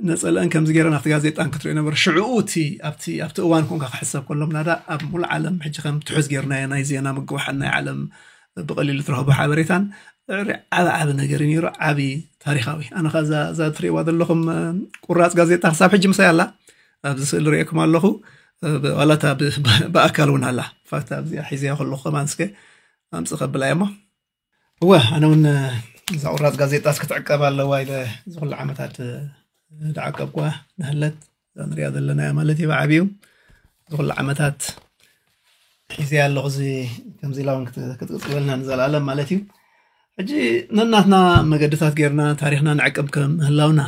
ነፀለአን ከምዚ ገይረን ኣብቲ ጋዜጣን ክትሪኦ ነበር ሽዕኡ እቲ ኣብቲ ኣብቲ እዋን ኮንካ ክሕሰብ ከሎም ናዳ ኣብ ሙሉ ዓለም ሕጂ ከም ትሑዝ ገይርናዮ ናይ ዜና ምግውሓን ናይ ዓለም ብቐሊሉ ትረኽቦ ሓበሬታን ዓብ ዓብ ነገር ነይሩ ዓብ ታሪኻዊ ኣነ ከዛ እዛ ትሪእዋ ዘለኹም ቁራፅ ጋዜጣ ክሳብ ሕጂ ምሳይ ኣላ ኣብዚ ስእሊ ርእየኩም ኣለኹ ዋላታ ብኣካል እውን ኣላ ፋክት ኣብዚኣ ሒዝያ ከለኹ ከማን እስከ ኣምፅ ከብላ እሞ እወ ኣነ እውን እዛ ቁራፅ ጋዜጣ እስክትዕቀብ ኣለዋ ኢለ እዚ ኩሉ ዓመታት ዝዓቀብኳ ንህለት እዛ ንሪኣ ዘለና እያ ማለት እዩ ብዓብዩ እዚ ኩሉ ዓመታት ሒዘ ኣለኹ እዚ ከምዚ ኢላ እውን ክትቅፅበልና ንዘለኣለም ማለት እዩ ሕጂ ነናትና መገድታት ገይርና ታሪክና ንዕቅብ ከም ምህላውና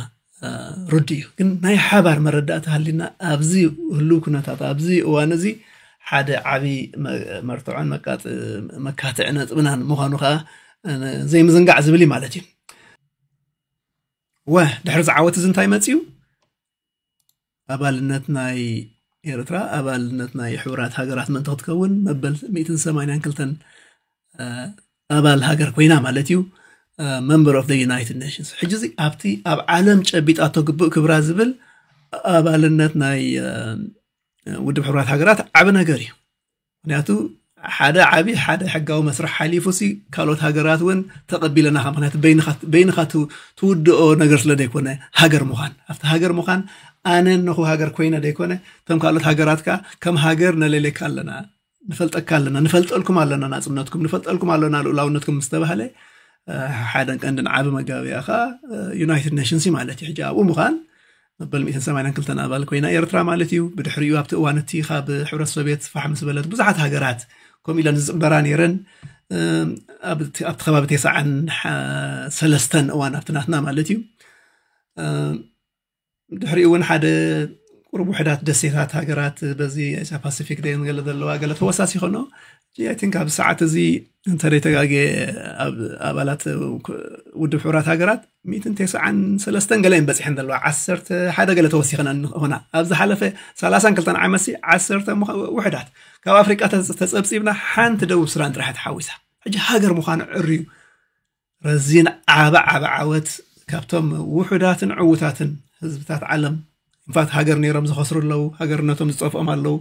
ርዱ እዩ ግን ናይ ሓባር መረዳእታ ሃሊና ኣብዚ ህልው ኩነታት ኣብዚ እዋን እዚ ሓደ ዓብይ መርትዖን መካትዒ ነጥብናን ምዃኑ ከዓ ዘይምዝንጋዕ ዝብል እዩ ማለት እዩ ወ ድሕሪ ዝዓወት እዚ እንታይ መፅዩ ኣባልነት ናይ ኤርትራ ኣባልነት ናይ ሕቡራት ሃገራት ምእንቲ ክትከውን መበል ሚእትን ሰማንያን ክልተን ኣባል ሃገር ኮይና ማለት እዩ member of the United Nations ሕጂ እዚ ኣብቲ ኣብ ዓለም ጨቢጣቶ ግቡእ ክብራ ዝብል ኣባልነት ናይ ውድብ ሕቡራት ሃገራት ዓቢ ነገር እዩ ምክንያቱ ሓደ ዓቢ ሓደ ሕጋዊ መስርሕ ሓሊፉ ሲ ካልኦት ሃገራት እውን ተቐቢለናኻ ምክንያቱ በይንኻ ትውድኦ ነገር ስለ ዘይኮነ ሃገር ምዃን ኣብቲ ሃገር ምዃን ኣነ እነኹ ሃገር ኮይነ ዘይኮነ እቶም ካልኦት ሃገራት ከ ከም ሃገር ነለለካ ኣለና ንፈልጠካ ኣለና ንፈልጠልኩም ኣለና ናፅነትኩም ንፈልጠልኩም ኣለና ልኡላውነትኩም ምስ ተባህለ ሓደን ቀንድን ዓቢ መጋበያ ከዓ ዩናይትድ ኔሽንስ ማለት እዩ ሕጂ ኣብኡ ምዃን መበል ሚእትን ሰማንያን ክልተን ኣባል ኮይና ኤርትራ ማለት እዩ ብድሕሪኡ ኣብቲ እዋን እቲ ካብ ሕብረት ሶቪየት ፋሕ ምስ በለት ብዙሓት ሃገራት ከምኡ ኢለን ዝፅበራ ነይረን ኣብቲ ከባቢ ተስዓን ሰለስተን እዋን ኣብቲ ናትና ማለት እዩ ድሕሪኡ እውን ሓደ ቁሩብ ውሕዳት ደሴታት ሃገራት በዚ ኤስያ ፓሲፊክ ደየን ገለ ዘለዋ ገለ ተወሳሲ ይኾኖ ቲንክ ኣብ ሰዓት እዚ እንተደይ ተጋጌ ኣባላት ውድብ ሕቡራት ሃገራት ሚእትን ተስዓን ሰለስተን ገለ እየን በፂሐን ዘለዋ ዓሰርተ ሓደ ገለ ተወሲኸን ኾና ኣብ ዝሓለፈ ሰላሳን ክልተን ዓመት ሲ ዓሰርተ ውሕዳት ካብ ኣፍሪቃ ተፀብፂብና ሓንቲ ደቡብ ሱዳን ጥራሕ ተሓዊሳ ሕጂ ሃገር ምዃኑ ዕርዩ ረዚን ዓበ ዓበ ዓወት ካብቶም ውሑዳትን ዕዉታትን ህዝብታት ዓለም ኢንፋክት ሃገር ነይሮም ዝኸስሩ ኣለዉ ሃገርነቶም ዝጠፍኦም ኣለዉ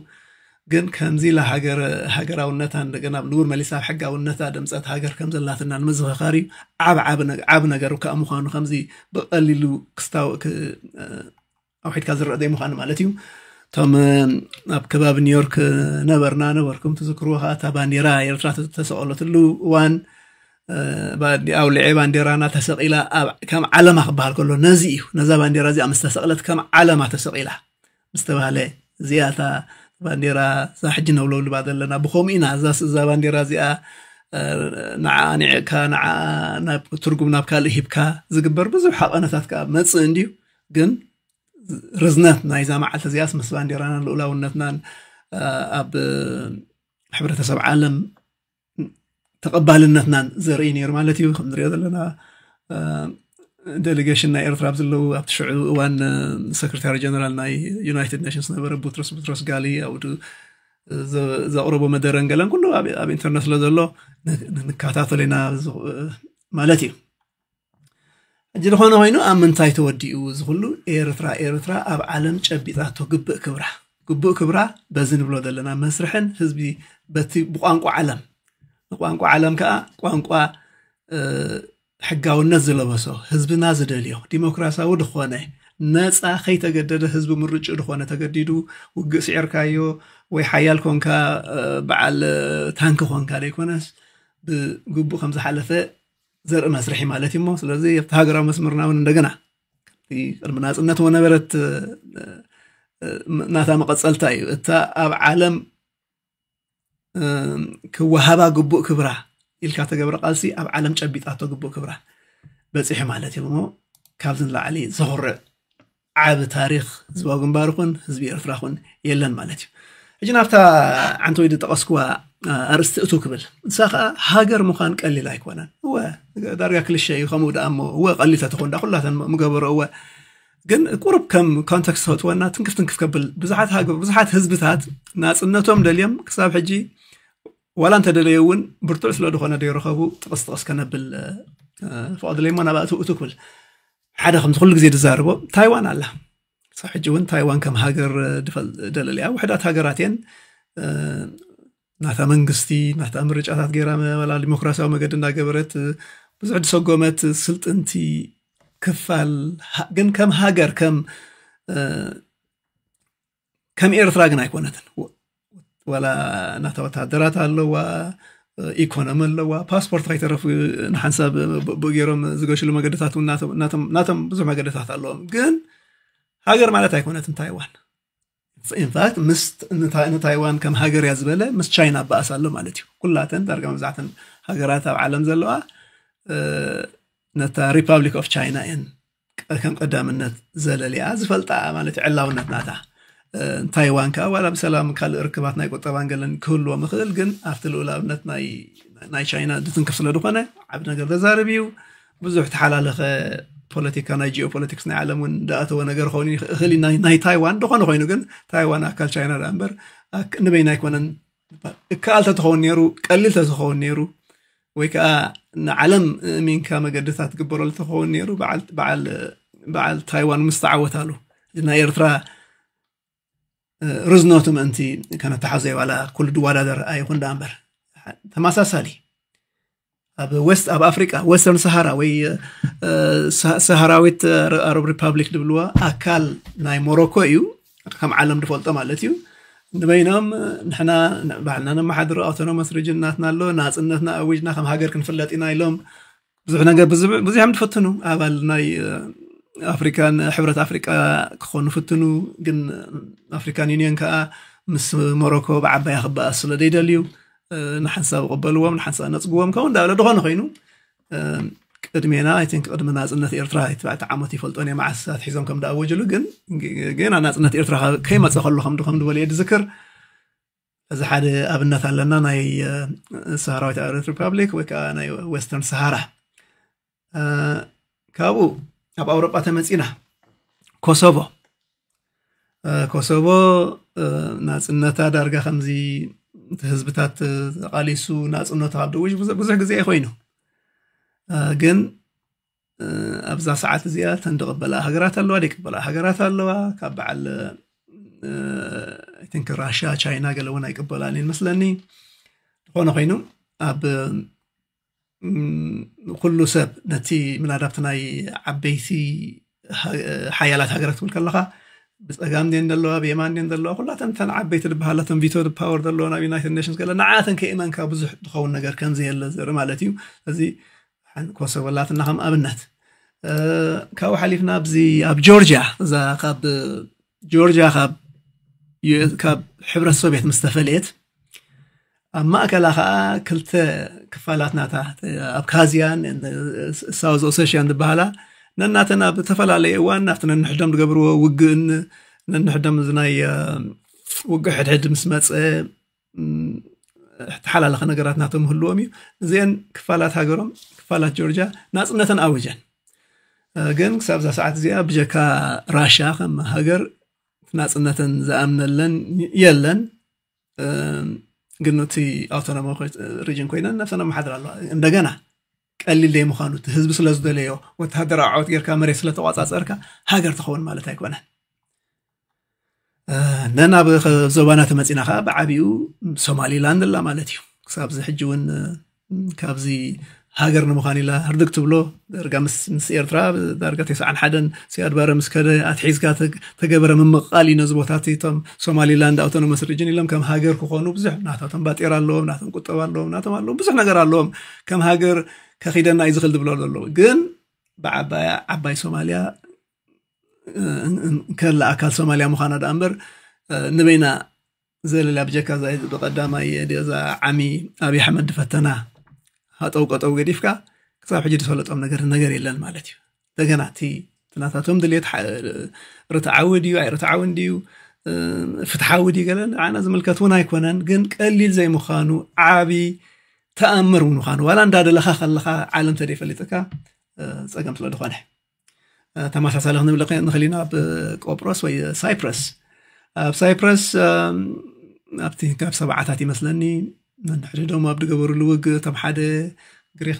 ግን ከምዚ ኢላ ሃገር ሃገራውነታ እንደገና ብንቡር መሊሳ ኣብ ሕጋውነታ ደምፀት ሃገር ከም ዘላትና ንምዝኽኻር እዩ ዓብ ዓብ ዓብ ነገር ከዓ ምዃኑ ከምዚ ብቐሊሉ ክስታው ኣውሒድካ ዝረአ ዘይምዃኑ ማለት እዩ እቶም ኣብ ከባቢ ኒውዮርክ ነበርና ነበርኩም ትዝክርዎ ከዓ እታ ባንዴራ ኤርትራ ተሰቐለትሉ እዋን፣ ኣውልዐ ባንዴራና ተሰቒላ ከም ዓለማ ክበሃል ከሎ ነዚ እዩ። ነዛ ባንዴራ እዚኣ ምስ ተሰቕለት ከም ዓለማ ተሰቒላ ምስ ተባህለ፣ እዚኣ እታ ባንዴራ እዛ ሕጂ ነውለብልባ ዘለና ብኸምኡ ኢና። እዛ ባንዴራ እዚኣ ንዓ ኣኒዕካ ንዓ ናብ ትርጉም ናብ ካልእ ሂብካ ዝግበር ብዙሕ ሓቐነታት ከዓ መፅእ እንድዩ። ግን ርዝነት ናይዛ መዓልቲ እዚኣስ ምስ ባንዴራናን ልኡላውነትናን ኣብ ሕብረተሰብ ዓለም ተቐባልነትናን ዘርኢ ነይሩ ማለት እዩ። ከም ንሪኦ ዘለና ዴሌጌሽን ናይ ኤርትራ ኣብ ዘለዉ ኣብቲ ሽዑ እዋን ሰክረታሪ ጀነራል ናይ ዩናይትድ ኔሽንስ ነበረ ቡትሮስ ቡትሮስ ጋሊ ኣብኡ ዘቕረቦ መደረን ገለን ኩሉ ኣብ ኢንተርነት ስለ ዘሎ ንከታተሎ ኢና ማለት እዩ። ሕጂ ዝኾነ ኮይኑ ኣብ ምንታይ ተወዲኡ እዚ ኩሉ? ኤርትራ ኤርትራ ኣብ ዓለም ጨቢጣቶ ግብእ ክብራ ግቡእ ክብራ በዚ ንብሎ ዘለና መስርሕን ህዝቢ በቲ ብቋንቋ ዓለም ንቋንቋ ዓለም ከዓ ቋንቋ ሕጋውነት ዝለበሶ ህዝብና ዝደልዮ ዲሞክራሲያዊ ዝኾነ ነፃ ከይተገደደ ህዝቢ ምርጭ ዝኾነ ተገዲዱ ውግእ ስዒርካዮ ወይ ሓያል ኮንካ በዓል ታንክ ኮንካ ዘይኮነስ ብግቡእ ከም ዝሓለፈ ዘርኢ መስርሒ ማለት እዩ። ስለዚ ኣብቲ ሃገራዊ መስመርና እውን እንደገና ቅድሚ ናፅነት ወነበረት ናታ መቐፀልታ እዩ። እታ ኣብ ዓለም ክወሃባ ግቡእ ክብራ ኢልካ ተገብረ ቃልሲ ኣብ ዓለም ጨቢጣቶ ግቡእ ክብራ በፂሑ ማለት እዩ። እሞ ካብዚ ንላዕሊ ዘኹርዕ ዓብ ታሪኽ ህዝባዊ ግንባር ኹን ህዝቢ ኤርትራ ኹን የለን ማለት እዩ። ሕጂ ናብታ ዓንተ ወይ ዝጠቐስኩዋ ኣርእስቲ እቱ ክብል ንሳ ከዓ ሃገር ምዃን ቀሊል ኣይኮነን። እወ ዳርጋ ክልሸ እዩ። ከምኡ ደኣ እሞ እወ ቀሊል ተትኾን ዳ ኩላተን ምገበሮ እወ ግን ቁሩብ ከም ኮንተክስት ክህትወና ትንክፍ ትንክፍ ከብል ብዙሓት ሃገር ብዙሓት ህዝብታት ናፅነቶም ደልዮም ክሳብ ሕጂ ዋላ እንተደለየ እውን ብርቱዕ ስለ ዝኾነ ደይረኸቡ ጥቕስ ጥቕስ ከነብል ፍቐድለይ እሞ ናብኣ እቱ ክብል ሓደ ከምዚ ኩሉ ግዜ ዝዛርቦ ታይዋን ኣላ። ክሳብ ሕጂ እውን ታይዋን ከም ሃገር ደለልያ ውሕዳት ሃገራት እየን ናታ መንግስቲ ናታ ምርጫታት ገይራ መላ ዲሞክራሲያዊ መገዲ እንዳገበረት ብዙሕ ዝሰጎመት ስልጥንቲ ክፋል ግን ከም ሃገር ከም ከም ኤርትራ ግን ኣይኮነትን። ዋላ ናታ ወታደራት ኣለዋ ኢኮኖሚ ኣለዋ ፓስፖርት ከይተረፉ ንሓንሳብ ብኡ ገይሮም ዝገሽሉ መገድታት ናቶም ብዙሕ መገድታት ኣለዎም። ግን ሃገር ማለት ኣይኮነትን ታይዋን። ኢንፋክት ምስ ንታይዋን ከም ሃገር እያ ዝበለ ምስ ቻይና ኣበኣስ ኣሎ ማለት እዩ። ኩላተን ዳርጋ መብዛሕተን ሃገራት ኣብ ዓለም ዘለዋ ነታ ሪፓብሊክ ኦፍ ቻይና እየን ከም ቀዳምነት ዘለሊኣ ዝፈልጣ ማለት ዕላውነት ናታ ታይዋን ከዓ ዋላ ብሰላም ካልእ ርክባት ናይ ቁጠባን ገለን ክህልዎም ይኽእል ግን ኣብቲ ልኡላውነት ናይ ቻይና ዝትንክፍ ስለ ዝኾነ ዓብ ነገር ዘዛርብ እዩ። ብዙሕ ተሓላለኸ ፖለቲካ ናይ ጂኦፖለቲክስ ናይ ዓለም እውን ዝኣተወ ነገር ኸውን ይኽእል ናይ ታይዋን ዝኾነ ኮይኑ ግን ታይዋን ኣካል ቻይና ዳ እምበር ንበይና ኣይኮነን። እከኣል ተትኸውን ነይሩ ቀሊል ተዝኸውን ነይሩ ወይ ከዓ ንዓለም እሚንካ መገድታት ትግበረሉ ተኸውን ነይሩ በዓል ታይዋን ምስተዓወታሉ ናይ ኤርትራ ርዝነቱ ምእንቲ ከነተሓዘ ዋላ ኩሉ ድወዳደር ኣይኹን ዳ እምበር ተመሳሳሊ ኣብ ወስት ኣብ ኣፍሪቃ ወስተርን ሰሃራ ወይ ሰሃራዊት ኣረብ ሪፓብሊክ ዝብልዋ ኣካል ናይ ሞሮኮ እዩ። ከም ዓለም ዝፈልጦ ማለት እዩ። ንበይኖም ንሕና ባዕልና ነመሓድሮ ኣውቶኖመስ ሪጅን ናትና ኣሎ ናፅነትና ኣዊጅና ከም ሃገር ክንፍለጥ ኢና ኢሎም ብዙሕ ነገር ብዙሕም ዝፈትኑ ኣባል ናይ ኣፍሪካን ሕብረት ኣፍሪቃ ክኾኑ ፍትኑ ግን ኣፍሪካን ዩኒየን ከዓ ምስ ሞሮኮ ብዓባያ ክበኣስ ስለ ዘይደልዩ ንሓንሳብ ይቕበልዎም ንሓንሳብ ነፅግዎም ከምኡ እንዳበለ ዝኾነ ኮይኑ ቅድሜና ኣይ ቲንክ ቅድሚ ናፅነት ኤርትራ ተባዕተ ዓመት ይፈልጦን እየ መዓስ ኣትሒዞም ከም ዝኣወጅሉ ግን ገና ናፅነት ኤርትራ ከይመፀ ከሎ ከም ከም ዝበለ እየ ዝዝክር። እዚ ሓደ ኣብነት ኣለና ናይ ሰሃራዊት ኣረብ ሪፓብሊክ ወይ ከዓ ናይ ዌስተርን ሰሃራ ካብኡ ኣብ ኣውሮጳ ተመፂና ኮሶቮ ኮሶቮ ናፅነታ ዳርጋ ከምዚ ህዝብታት ተቃሊሱ ናፅነቱ ካብ ደውጅ ብዙሕ ግዜ ኮይኑ ግን ኣብዛ ሰዓት እዚኣ ተን ዝቕበላ ሃገራት ኣለዋ ዘይቅበላ ሃገራት ኣለዋ ካብ በዓል ቲንክ ራሽያ ቻይና ገለ እውን ኣይቅበላን ይመስለኒ። ዝኾነ ኮይኑ ኣብ ኩሉ ሰብ ነቲ ምናዳብቲ ናይ ዓበይቲ ሓያላት ሃገራት ትብል ከለካ ብፀጋም ደን ዘለዋ ብየማን ደን ዘለዋ ኩላተን እተን ዓበይቲ ዝበሃላ እተን ቪቶ ፓወር ዘለዋ ናብ ዩናይትድ ኔሽንስ ገለ ንዓተን ከይእመንካ ብዙሕ ዝኸውን ነገር ከም ዘየለ ዘርኢ ማለት እዩ። እዚ ኮሶቮ ኣላትና ከም ኣብነት። ካብኡ ሓሊፍና ኣብዚ ኣብ ጆርጂያ እዛ ካብ ጆርጂያ ካብ ካብ ሕብረት ሶቪየት ምስ ተፈለየት ኣብ ማእከላ ከዓ ክልተ ክፋላት ናታ ኣብካዝያን ሳውዝ ኦሰሽያን ዝበሃላ ነናተን ኣብ ዝተፈላለየ እዋን ናብቲ ነንሕዶም ዝገብርዎ ውግእን ነንሕዶም እዚ ናይ ውግእ ሕድሕድ ምስ መፀ ተሓላለኸ ነገራት ናቶም ህልዎም እዩ። እዚአን ክፋላት ሃገሮም ክፋላት ጆርጂያ ናፅነተን ኣውጀን። ግን ክሳብ እዛ ሰዓት እዚኣ ብጀካ ራሻ ከም ሃገር ናፅነተን ዝኣምነለን የለን። ግን እቲ ኣውቶኖሚ ሪጅን ኮይነን ነብሰን ኣመሓድራ ኣለዋ። እንደገና ቀሊል ደይ ምዃኑ እቲ ህዝቢ ስለ ዝደለዮ ወተሃደራዊ ዓወት ጌርካ መሬት ስለተቋፃፀርካ ሃገር ትኸውን ማለት ኣይኮነን። ነናብ ዞባና ተመፂና ከዓ ብዓብኡ ሶማሊላንድ ኣላ ማለት እዩ። ክሳብ እዚ ሕጂ እውን ካብዚ ሃገር ንምዃን ኢላ ህርድግ ትብሎ ደርጋ ምስ ኤርትራ ዳርጋ ተስዓን ሓደን ሲያድ ባረ ምስ ከደ ኣትሒዝካ ተገበረ ምምቕቓል እዩ። ነዚ ቦታት እቶም ሶማሊላንድ ኣውቶኖመስ ሪጅን ኢሎም ከም ሃገር ክኾኑ ብዙሕ ናታቶም ባጤራ ኣለዎም፣ ናቶም ቁጠባ ኣለዎም፣ ናቶም ኣለዎም፣ ብዙሕ ነገር ኣለዎም። ከም ሃገር ከኺደና እዩ ዝኽእል ዝብሎ ዘለዉ ግን ብዓባያ ዓባይ ሶማልያ ከላ ኣካል ሶማልያ ምዃና ደኣ እምበር ንበይና ዘለላ ብጀካ እዛ ብቐዳማይ እዛ ዓሚ ኣብይ ኣሕመድ ዝፈተና ሃጠው ቀጠው ገዲፍካ ክሳብ ሕጂ ዝፈለጦም ነገር ነገር የለን ማለት እዩ። እንደገና እቲ ናታቶም ድልየት ርትዓዊ ድዩ ኣይርትዓውን ድዩ ፍትሓዊ ድዩ ገለ ንዓና ዝምልከት እውን ኣይኮነን። ግን ቀሊል ዘይምዃኑ ዓቢ ተኣምር ምዃኑ ዋላ እንዳደለኻ ከለኻ ዓለም ተደይፈሊጥካ ፀገም ስለ ዝኾነ ተመሳሳሊ ክንብል ንኽእል ኢና ኣብ ቆጵሮስ ወይ ሳይፕረስ። ኣብ ሳይፕረስ ኣብቲ ካብ ሰብዓታት ይመስለኒ ነንሕድሕዶም ኣብ ዝገበሩሉ ውግእ እቶም ሓደ ግሪክ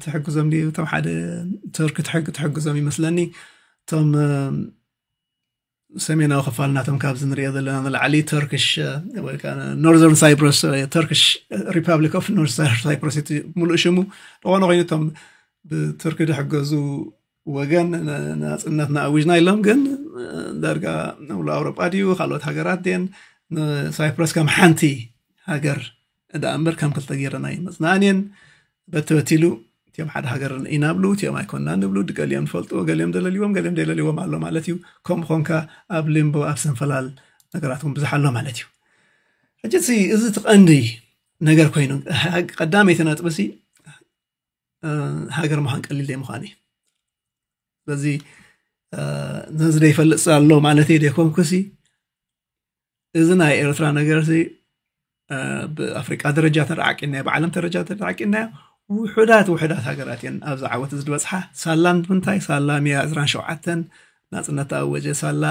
ትሕግዞም ድዩ እቶም ሓደ ቱርክ ትሕግዞም ይመስለኒ እቶም ሰሜናዊ ክፋል ናቶም ካብዚ ንሪኦ ዘለና ንላዕሊ ተርክሽ ወይ ኖርዘርን ሳይፕረስ ተርክሽ ሪፓብሊክ ኦፍ ኖርዘርን ሳይፕረስ እቲ ሙሉእ ሽሙ ዝኾነ ኮይኑ እቶም ብቱርኪ ዝሕገዙ ወገን ናፅነትና ኣዊጅና ኢሎም ግን ዳርጋ ንብሎ ኣውሮጳ ድዩ ካልኦት ሃገራት ድየን ንሳይፕረስ ከም ሓንቲ ሃገር እዳ እምበር ከም ክልተ ገይረና ይመፅናን እየን። በቲ በቲሉ እቲኦም ሓደ ሃገር ኢና ብሉ እቲኦም ኣይኮንና ንብሉ ገሊኦም ንፈልጥዎ ገሊኦም ዘለልዎም ገሊኦም ደለልዎም ኣሎ ማለት እዩ። ከምኡ ኮንካ ኣብ ሊምቦ ኣብ ሰንፈላል ነገራት እውን ብዙሕ ኣሎ ማለት እዩ። ሕጂ እዚ እቲ ቀንዲ ነገር ኮይኑ ቀዳመይቲ ነጥቢ ሲ ሃገር ምዃን ቀሊል ዘይምዃን እዩ። ስለዚ ነዚ ዘይፈልጥ ኣሎ ማለት ዘይኮንኩሲ እዚ ናይ ኤርትራ ነገር ሲ ብኣፍሪቃ ደረጃ ተደዓቂናዮ ብዓለም ደረጃ ተደዓቂናዮ ውሑዳት ውሑዳት ሃገራት እየን ኣብዚ ዓወት እዚ ዝበፅሓ። ሳላ ንምንታይ ሳላ ሚያ ዕስራን ሸውዓተን ናፅነት ኣወጀ ሳላ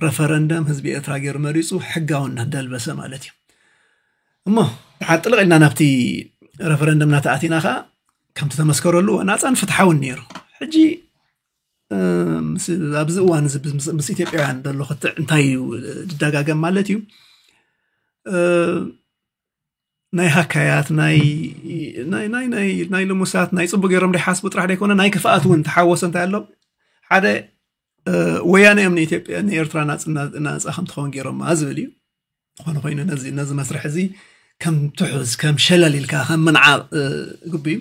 ረፈረንደም ህዝቢ ኤርትራ ገይሩ መሪፁ ሕጋውነት ደልበሰ ማለት እዩ። እሞ ሓጥልቕ ኢልና ናብቲ ረፈረንደም ናተኣቲና ከዓ ከምቲ ተመስከረሉ ናፃን ፍትሓውን ነይሩ። ሕጂ ኣብዚ እዋን እዚ ምስ ኢትዮጵያውያን ዘሎ ክትዕ እንታይ እዩ ዝደጋገም ማለት እዩ። ናይ ሃካያት ናይ ናይ ናይ ናይ ናይ ልሙሳት ናይ ፅቡቅ ገይሮም ደይሓስቡ ጥራሕ ደይኮነ ናይ ክፍኣት እውን ተሓወሰ እንታይ ኣሎ ሓደ ወያነ እዮም ንኢትዮጵያ ንኤርትራ ናፃ ከም ትኸውን ገይሮማ ዝብል እዩ። ዝኾነ ኮይኑ ነዚ ነዚ መስርሕ እዚ ከም ትሑዝ ከም ሸለል ኢልካ ከም ምንዓቕ ግቡ እዩ።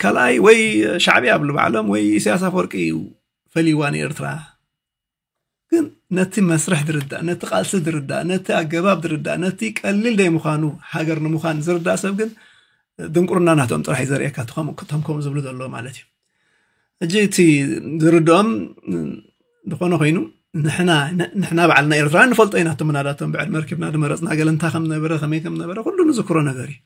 ካልኣይ ወይ ሻዕብያ ብሉ ባዕሎም ወይ ኢሳያስ ኣፈወርቂ እዩ ፈልይዋ ንኤርትራ። ግን ነቲ መስርሕ ዝርዳእ ነቲ ቃልሲ ዝርዳእ ነቲ ኣገባብ ዝርዳእ ነቲ ቀሊል ደይ ምዃኑ ሃገር ንምዃን ዝርዳእ ሰብ ግን ድንቁርና ናቶም ጥራሕ እዩ ዘርእየካ እቶም ከምኡ ዝብሉ ዘለዉ ማለት እዩ። ሕጂ እቲ ዝርድኦም ዝኾነ ኮይኑ ንሕና ባዕልና ኤርትራ ንፈልጦ ኢና እቶም ናዳቶም ብዕድ መርኪብና ዝመረፅና ገለ እንታይ ከም ነበረ ከመይ ከም ነበረ ኩሉ ንዝክሮ ነገር እዩ።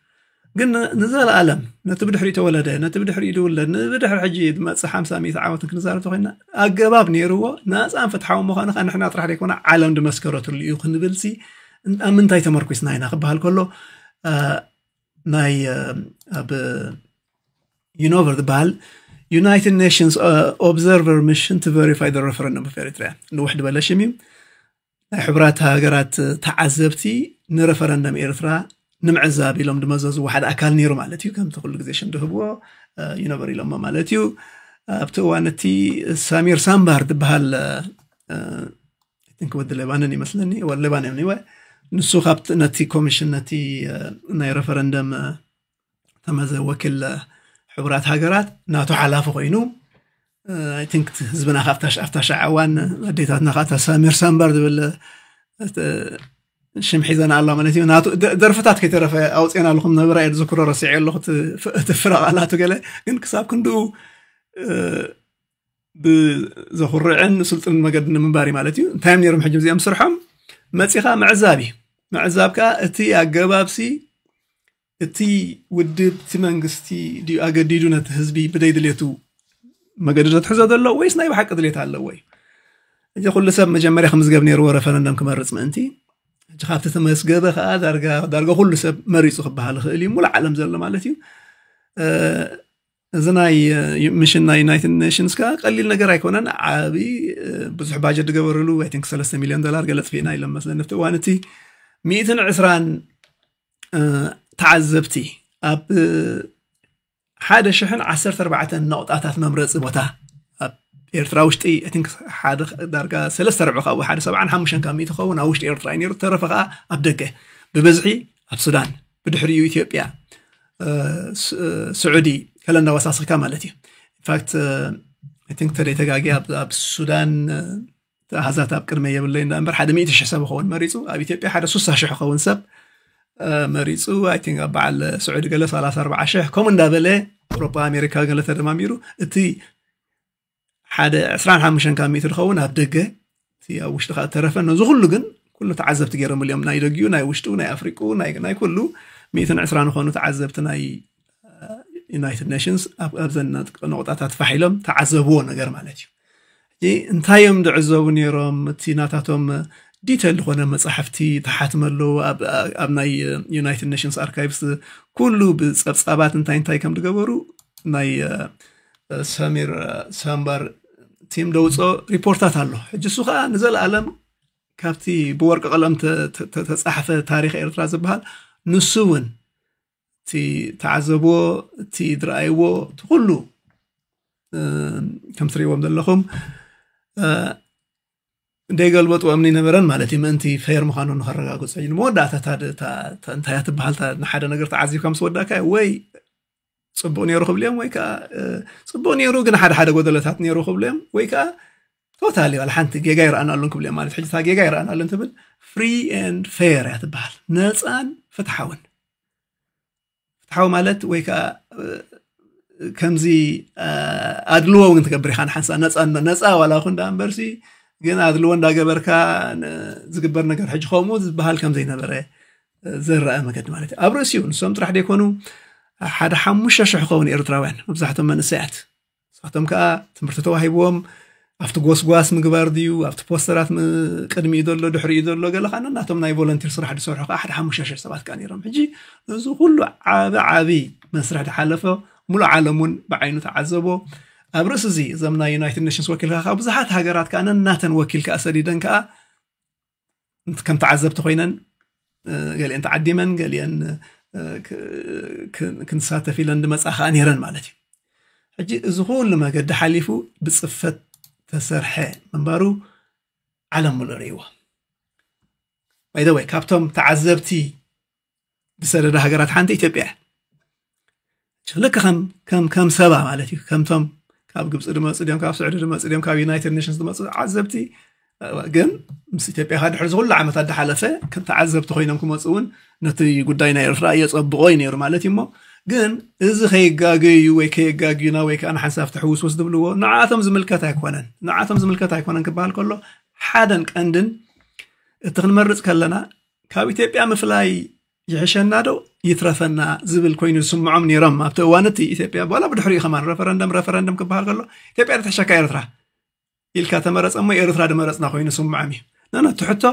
ግን ንዘለኣለም ነቲ ብድሕሪኡ ተወለደ ነቲ ብድሕሪኡ ዝውለድ ንብድሕሪ ሕጂ ዝመፅእ ሓምሳ ሚእቲ ዓመት ክንዛረብ ተኮይና ኣገባብ ነይርዎ ናፃን ፍትሓዊ ምዃኑ ከዓ ንሕና ጥራሕ ዘይኮነ ዓለም ዝመስከረትሉ እዩ ክንብልሲ ኣብ ምንታይ ተመርኩስና ኢና ክበሃል ከሎ ናይ ኣብ ዩኖቨር ዝበሃል United Nations Observer Mission to Verify the Referendum of Eritrea ንውሕድ በለ ሽም እዩ። ናይ ሕቡራት ሃገራት ተዓዘብቲ ንረፈረንደም ኤርትራ ንምዕዛብ ኢሎም ዝመዘዝዎ ሓደ ኣካል ነይሩ ማለት እዩ። ከምቲ ኩሉ ግዜ ሽም ዝህብዎ ዩኖቨር ኢሎሞ ማለት እዩ። ኣብቲ እዋን እቲ ሳሚር ሳምባር ዝበሃል እቲ think ወዲ ሌባንን ይመስለኒ፣ ወዲ ሌባን እዮም ኒወ። ንሱ ካብቲ፣ ነቲ ኮሚሽን፣ ነቲ ናይ ረፈረንደም ተመዘ ወኪል ሕቡራት ሃገራት ናቱ ሓላፊ ኮይኑ፣ I think ህዝብና ካብታ ኣብታ ሻዕ እዋን ኣዴታትና ካብታ ሰሚር ሰምበር ዝብል ሽም ሒዘና ኣሎ ማለት እዩ። ናቱ ደርፍታት ከይተረፈ ኣውፅኤና ኣለኹም ነበራ እየ ዝክሮ፣ ረሲዐ ኣለኹ እቲ ፍረቓ ናቱ ገለ። ግን ክሳብ ክንድኡ ብዘኹርዕን ስልጡን መገዲ ንምንባር እዩ ማለት እዩ። እንታይ እዮም ነይሮም ሕጂ እዚኦም ስርሖም? መፂኻ ምዕዛብ እዩ። ምዕዛብ ከዓ እቲ ኣገባብሲ እቲ ውድብ፣ እቲ መንግስቲ ድዩ ኣገዲዱ ነቲ ህዝቢ ብደይ ድሌቱ መገዲ ዘትሕዞ ዘሎ ወይስ ናይ ብሓቂ ድሌት ኣለዎ እዩ? እዚ ኩሉ ሰብ መጀመርያ ክምዝገብ ነይርዎ፣ ረፈረንደም ክመርፅ ምእንቲ። ሕጂ ካብቲ ተመዝገበ ከዓ ዳርጋ ዳርጋ ኩሉ ሰብ መሪፁ ክበሃል ይኽእል እዩ፣ ሙሉእ ዓለም ዘሎ ማለት እዩ። እዚ ናይ ሚሽን ናይ ዩናይትድ ኔሽንስ ከዓ ቀሊል ነገር ኣይኮነን። ዓብዪ ብዙሕ ባጀት ዝገበረሉ፣ I think ሰለስተ ሚሊዮን ዶላር ገለ ፅፊእና ኢሎም መስለኒ ኣብቲ እዋን። እቲ ሚእትን ዕስራን ተዓዘብቲ ኣብ ሓደ ሽሕን ዓሰርተ ኣርባዕተን ነቑጣታት መምረፂ ቦታ ኣብ ኤርትራ ውሽጢ፣ I think ሓደ ዳርጋ ሰለስተ ርብዒ ካብኡ፣ ሓደ ሰብዓን ሓሙሽተን ካብ ሚእቲ ክኸውን ኣብ ውሽጢ ኤርትራ እዩ ነይሩ። ተረፈ ከዓ ኣብ ደገ፣ ብበዝሒ ኣብ ሱዳን፣ ብድሕሪኡ ኢትዮጵያ፣ ስዑዲ፣ ከለ እንዳወሳስኽካ ማለት እዩ። ኢንፋክት፣ I think ተደይ ተጋጊ ኣብ ሱዳን ኣሃዛት ኣብ ቅድመ የብለይ እንዳ እምበር ሓደ ሚእቲ ሽሕ ሰብ ክኸውን መሪፁ። ኣብ ኢትዮጵያ ሓደ ሱሳ ሽሕ ክኸውን ሰብ መሪፁ። I think ኣብ በዓል ስዑዲ ገለ ሰላሳ ኣርባዓ ሽሕ ከምኡ እንዳበለ፣ ኣውሮፓ፣ ኣሜሪካ ገለ ተደማሚሩ እቲ ሓደ ዕስራን ሓሙሽተን ካብ ሚእቲ ዝኸውን ኣብ ደገ፣ እቲ ኣብ ውሽጢ ከዓ ተረፈ። ነዚ ኩሉ ግን ኩሉ ተዓዘብቲ ገይሮምሉ እዮም። ናይ ደጊኡ፣ ናይ ውሽጡ፣ ናይ ኣፍሪቁ፣ ናይ ኩሉ ሚእትን ዕስራን ዝኾኑ ተዓዘብቲ ናይ ዩናይትድ ኔሽንስ ኣብዘን ነቑጣታት ፋሕ ኢሎም ተዓዘብዎ ነገር ማለት እዩ። ሕጂ እንታይ እዮም ዝዕዘቡ ነይሮም? እቲ ናታቶም ዲቴል ዝኾነ መፅሓፍቲ ተሓትመ ኣለዉ። ኣብ ናይ ዩናይትድ ኔሽንስ ኣርካይቭስ ኩሉ ብፀብፃባት እንታይ እንታይ ከም ዝገበሩ ናይ ሰሚር ሰምባር ቲም ደውፅኦ ሪፖርታት ኣሎ። ሕጂ እሱ ከዓ ንዘለኣለም ካብቲ ብወርቂ ቀለም ተፃሕፈ ታሪክ ኤርትራ ዝበሃል ንሱ እውን እቲ ተዓዘብዎ፣ እቲ ዝረኣይዎ፣ እቲ ኩሉ ከም ትሪእዎም ዘለኹም ደይገልበጥዎ እምኒ ነበረን ማለት እዩ። ምእንቲ ፌር ምዃኑ ንኸረጋግፁ እዩ። ንመወዳእታ እንታይ እያ ትበሃል? ንሓደ ነገር ተዓዚብካ ምስ ወዳእካ ወይ ፅቡቅ ነይሩ ክብልዮም ወይ ከዓ ፅቡቅ ነይሩ ግን ሓደ ሓደ ጎደለታት ነይሩ ክብልዮም ወይ ከዓ ቶታሊ ዋላ ሓንቲ ጌጋ ይረኣና ኣሉን ክብልዮም ማለት። ሕጂ እታ ጌጋ ይረኣና ኣሉን ትብል ፍሪ ኤንድ ፌር እያ ትበሃል። ነፃን ፍትሓውን። ፍትሓዊ ማለት ወይ ከዓ ከምዚ ኣድልዎ እውን ትገብር ኢኻ ንሓንሳ ነፃ ዋላ ኹን ዳ እምበርሲ ግን ኣድልዎ እንዳገበርካ ዝግበር ነገር ሕጂ ከምኡ ዝበሃል ከም ዘይነበረ ዘረአ መገዲ ማለት እዩ። ኣብ ርእሲኡ ንሶም ጥራሕ ደይኮኑ ሓደ ሓሙሽተ ሽሕ ክኸውን ኤርትራውያን መብዛሕቶም መንእሰያት ንሳቶም ከዓ ትምህርቲ ተዋሂብዎም ኣብቲ ጎስጓስ ምግባር ድዩ ኣብቲ ፖስተራት ቅድሚኡ ዘሎ ድሕሪኡ ዘሎ ገለ ከዓ ናቶም ናይ ቮለንቲር ስራሕ ዝሰርሑ ከዓ ሓደ ሓሙሽተ ሽሕ ሰባት ከዓ ነይሮም። ሕጂ እዚ ኩሉ ዓቢ ዓቢ መስርሕ ዝሓለፈ ሙሉእ ዓለም እውን ብዓይኑ ተዓዘቦ። ኣብ ርእሲ እዚ እዞም ናይ ዩናይትድ ኔሽንስ ወኪል ከዓ ብዙሓት ሃገራት ከዓ ነናተን ወኪል ከዓ ሰዲደን ከዓ ከም ተዓዘብቲ ኮይነን ገሊአን ተዓዲመን ገሊአን ክንሳተፍ ኢለን ዝመፃ ከዓ ነይረን ማለት እዩ። ሕጂ እዚ ኩሉ መገዲ ሓሊፉ ብፅፈት ተሰርሐ ምንባሩ ዓለም ሙሉእ ርእይዎ። ባይደወይ ካብቶም ተዓዘብቲ ዝሰደዳ ሃገራት ሓንቲ ኢትዮጵያ እያ። ልክ ከም ከም ከም ሰባ ማለት እዩ። ከምቶም ካብ ግብፂ ዝመፁ ድዮም ካብ ስዑዲ ዝመፁ ድዮም ካብ ዩናይትድ ኔሽንስ ዝመፁ ተዓዘብቲ ግን ምስ ኢትዮጵያ ካብ ድሕሪ ዝኩሉ ዓመታት ዝሓለፈ ከም ተዓዘብቲ ኮይኖም ክመፁ እውን ነቲ ጉዳይ ናይ ኤርትራ የፀብቆ እዩ ነይሩ ማለት እዩ። እሞ ግን እዚ ከየጋገዩ ወይ ከየጋግዩና ወይ ከዓ ንሓንሳብ ትሕውስውስ ዝብልዎ ንዓቶም ዝምልከት ኣይኮነን። ንዓቶም ዝምልከት ኣይኮነን ክበሃል ከሎ ሓደን ቀንድን እቲ ክንመርፅ ከለና ካብ ኢትዮጵያ ምፍላይ ይሕሸና ዶ ይትረፈና ዝብል ኮይኑ ዝስምዖም ነይሮም ኣብቲ እዋን እቲ ኢትዮጵያ ዋላ ብድሕሪኡ ከማን ረፈረንደም ረፈረንደም ክበሃል ከሎ ኢትዮጵያ ትሕሸካ ኤርትራ ኢልካ ተመረፀ እሞ ኤርትራ ድመረፅና ኮይኑ ስምዖም እዩ። ነነ እቲ ሕቶ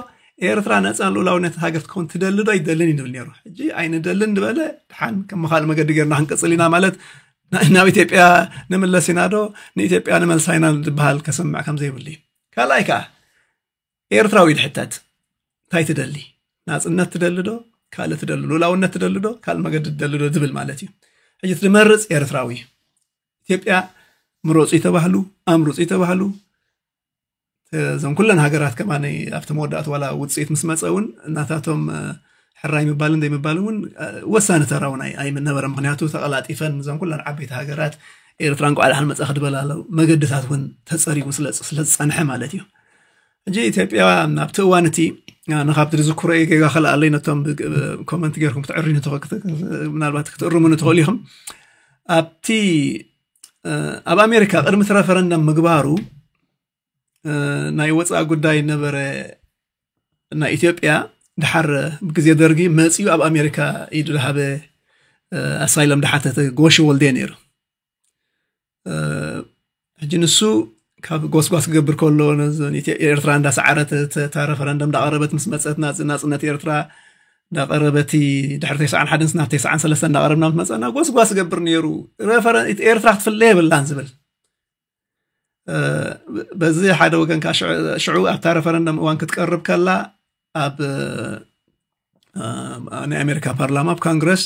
ኤርትራ ነፃን ልኡላውነት ሃገር ትከውን ትደሊ ዶ ኣይደልን እዩ ንብል ነይሩ። ሕጂ ኣይንደልን ዝበለ ድሓን ከም ካልእ መገዲ ገርና ክንቅፅል ኢና ማለት ናብ ኢትዮጵያ ንምለስ ኢና ዶ ንኢትዮጵያ ንመልሳ ኢና ዝበሃል ከሰምዕ ከም ዘይብሉ እዩ። ካልኣይ ከዓ ኤርትራዊ ድሕተት እንታይ ትደሊ? ናፅነት ትደሊ ዶ ካልእ ትደሊ? ልኡላውነት ትደሊ ዶ ካልእ መገዲ ትደሊ ዶ ዝብል ማለት እዩ። ሕጂ ትመርፅ ኤርትራዊ ኢትዮጵያ ምረፁ ይተባህሉ ኣምርፁ ይተባህሉ እዞም ኩለን ሃገራት ከማን ኣብቲ መወዳእቱ ዋላ ውፅኢት ምስ መፀ እውን እናታቶም ሕራይ ምባልን ዘይምባልን እውን ወሳኒ ተራ እውን ኣይምነበረ። ምክንያቱ ተቐላጢፈን እዞም ኩለን ዓበይቲ ሃገራት ኤርትራ እንኳዕ ደሓን መፃ ክድበላ ኣለዉ መገድታት እውን ተፀሪቡ ስለዝፀንሐ ማለት እዩ። ሕጂ ኢትዮጵያ ናብቲ እዋን እቲ ንካብቲ ዝዝክሮ ጌጋ ከለኣለይ ነቶም ኮመንት ጌርኩም ክትዕርዩ ምናልባት ክትእርሙኒ ትኽእሉ ኢኹም። ኣብቲ ኣብ ኣሜሪካ ቅድሚ እቲ ረፈረንደም ምግባሩ ናይ ወፃኢ ጉዳይ ነበረ ናይ ኢትዮጵያ ድሓር ብግዜ ደርጊ መፅኡ ኣብ ኣሜሪካ ኢዱ ዝሃበ ኣሳይለም ድሓተተ ጎሽ ወልዴ ነይሩ። ሕጂ ንሱ ካብ ጎስጓስ ክገብር ከሎ ኤርትራ እንዳሰዓረት እታ ረፈረንደም እንዳቀረበት ምስ መፀት ናፅነት ኤርትራ እንዳቀረበት ድሕሪ ተስዓን ሓደን ናብ ተስዓን ሰለስተን እንዳቀረብና ምስ መፀና ጎስጓስ ገብር ነይሩ። ኤርትራ ክትፍለ የብላን ዝብል በዚ ሓደ ወገን ከዓ ሽዑ ኣብታ ረፈረንደም እዋን ክትቀርብ ከላ ኣብ ናይ ኣሜሪካ ፓርላማ ኣብ ኮንግረስ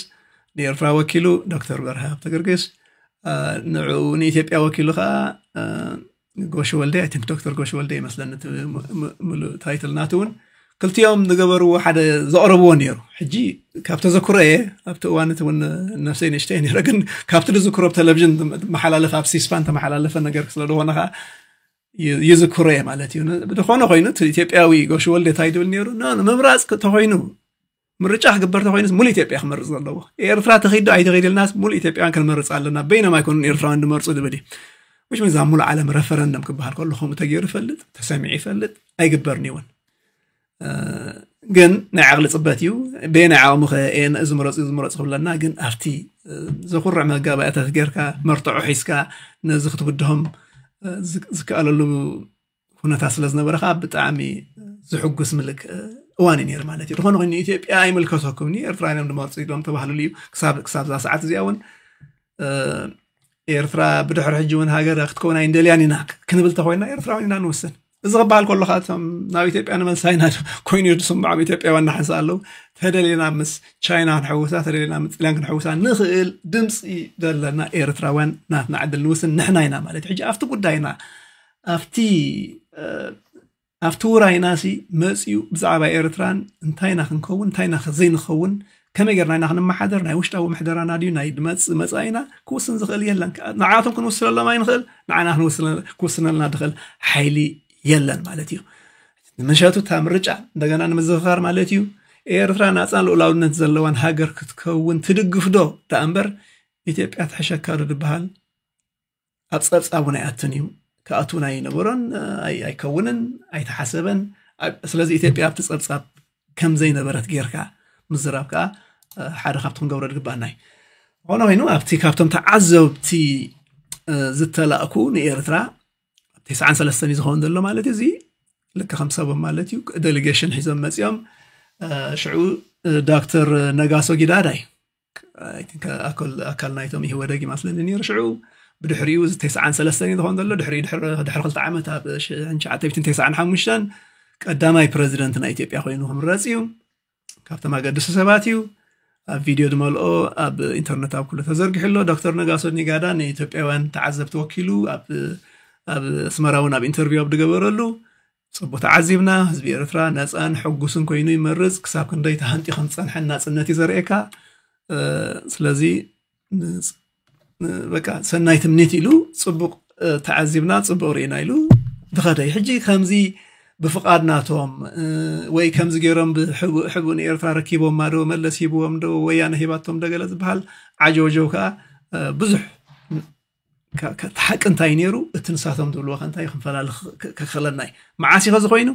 ንኤርትራ ወኪሉ ዶክተር በርሀ ሃብተገርግስ ንኡ ንኢትዮጵያ ወኪሉ ከዓ ጎሽ ወልደ ዶክተር ጎሽ ወልደ ይመስለኒ ምሉእ ታይትል ናቱ እውን ክልቲኦም ዝገበርዎ ሓደ ዘቕረብዎ ነይሩ። ሕጂ ካብ ተዘክሮ እየ ኣብቲ እዋን እቲ እውን ነፍሰይ ንእሽተይ ነይረ፣ ግን ካብቲ ዝዝክሮ ብ ቴሌቪዥን መሓላለፍ ኣብ ሲስፓን ተመሓላለፈ ነገር ስለዝኾነ ከዓ ይዝክሮ እየ ማለት እዩ። ዝኾነ ኮይኑ ኢትዮጵያዊ ጎሽ ወልደ እንታይ ድብል ነይሩ? ምምራፅ ተኮይኑ ምርጫ ክግበር ተኮይኑ ሙሉ ኢትዮጵያ ክመርፅ ዘለዎ ኤርትራ ተኺዶ ኣይተኺድ ኢልናስ ሙሉ ኢትዮጵያውያን ክንመርፅ ኣለና። በይኖም ኣይኮኑን ኤርትራውያን ዝመርፁ ዝብል እዩ። ዛ ሙሉ ዓለም ረፈረንደም ክበሃል ከሎ ከምኡ ተገይሩ ይፈልጥ፣ ተሰሚዑ ይፈልጥ፣ ኣይግበርን እውን። ግን ናይ ዓቕሊ ፅበት እዩ። በየናይ ዓቕሚ ከ ዝምረፁ ዝምረፁ ክብለና ግን ኣብቲ ዘኩርዕ መጋባእያታት ጌርካ መርትዖ ሒዝካ ነዚ ክትብድሆም ዝከኣለሉ ኩነታት ስለ ዝነበረ ከዓ ብጣዕሚ ዝሕጉስ ምልክ እዋን እዩ ነይሩ ማለት እዩ። ዝኾነ ኮይኑ ኢትዮጵያ ኣይምልከተኩም ኤርትራውያን እዮም ዝመርፁ ኢሎም ተባህልሉ እዩ። ክሳብ ክሳብ እዛ ሰዓት እዚኣ እውን ኤርትራ ብድሕሪ ሕጂ እውን ሃገር ክትከውን ኣይንደልያን ኢና ክንብል ተኮይና ኤርትራውያን ኢና ንውስን። እዚ ክበሃል ከሎ ከዓ እቶም ናብ ኢትዮጵያ ንመልሳ ኢና ኮይኑ ዝስምዖም ኢትዮጵያውያን ናሓንሳ ኣለዉ። ተደሊና ምስ ቻይና ክንሕውሳ ተደሊና ምስ ጥልያን ክንሕውሳ ንኽእል ድምፂ ዘለና ኤርትራውያን ናትና ዕድል ንውስን ንሕና ኢና ማለት እዩ። ሕጂ ኣብቲ ጉዳይና ኣብቲ ኣብቲ ውራይና ሲ መፅዩ ብዛዕባ ኤርትራን እንታይ ኢና ክንከውን እንታይ ኢና ዘይንኸውን ከመይ ጌርና ኢና ክንመሓደር ናይ ውሽጣዊ ምሕደራና ድዩ ናይ ድመፅ መፃኢና ክውስን ዝኽእል የለን። ንዓቶም ክንውስነሎም ኣይንኽእል፣ ንዓና ክውስነልና ዝኽእል ሓይሊ የለን ማለት እዩ። ንምሸቱ እታ ምርጫ እንደገና ንምዝኽኻር ማለት እዩ። ኤርትራ ናፃን ልኡላውነት ዘለዋን ሃገር ክትከውን ትድግፍ ዶ ደኣ እምበር ኢትዮጵያ ትሕሸካ ዶ ዝበሃል ኣብ ፀብፃብ እውን ኣይኣትን እዩ። ክኣትውን ኣይነበሮን ኣይከውንን ኣይተሓሰበን። ስለዚ ኢትዮጵያ ኣብቲ ፀብፃብ ከም ዘይነበረት ጌርካ ምዝራብ ከዓ ሓደ ካብቲ ክንገብሮ ዝግባኣና እዩ። ዝኾነ ኮይኑ ኣብቲ ካብቶም ተዓዘብቲ ዝተላእኩ ንኤርትራ ተስዓን ሰለስተን እዩ ዝኸውን ዘሎ ማለት እዩ። እዚ ልክ ከም ሰቦም ማለት እዩ ዴሊጌሽን ሒዞም መፂኦም ሽዑ ዶክተር ነጋሶ ጊዳዳ እዩ ኣካል ናይቶም ኢህወደግ ይመስለኒ ነይሩ። ሽዑ ብድሕሪኡ እዚ ተስዓን ሰለስተን እዩ ዝኾን ዘሎ ድሕሪ ድሕሪ ክልተ ዓመት ኣብ ሽዓተ ሚእትን ተስዓን ሓሙሽተን ቀዳማይ ፕረዚደንት ናይ ኢትዮጵያ ኮይኑ ክምረፅ እዩ። ካብቶም ኣገድሲ ሰባት እዩ። ኣብ ቪድዮ ዝመልኦ ኣብ ኢንተርነት ኣብ ኩሉ ተዘርጊሑ ኣሎ። ዶክተር ነጋሶ ጊዳዳ ንኢትዮጵያውያን ተዓዘብቲ ወኪሉ ኣብ ኣስመራ እውን ኣብ ኢንተርቪው ኣብ ዝገበረሉ ፅቡቅ ተዓዚብና ህዝቢ ኤርትራ ነፃን ሕጉስን ኮይኑ ይመርፅ ክሳብ ክንደይ ተሃንጢ ከም ዝፀንሐን ናፅነት እዩ ዘርእየካ። ስለዚ በቃ ሰናይ ትምኒት ኢሉ ፅቡቅ ተዓዚብና ፅቡቅ ርኢና ኢሉ ዝኸደ እዩ። ሕጂ ከምዚ ብፍቓድ ናቶም ወይ ከምዚ ገይሮም ብሕቡእ ንኤርትራ ረኪቦማ ዶ መለስ ሂብዎም ዶ ወያነ ሂባቶም ዶ ገለ ዝበሃል ዓጀውጀው ከዓ ብዙሕ እቲ ሓቂ እንታይ ነይሩ እቲ ንሳቶም ዝብልዎ ከ እንታይ ክንፈላለ ከኽእለና እዩ። መዓስ እዩ ከዚ ኮይኑ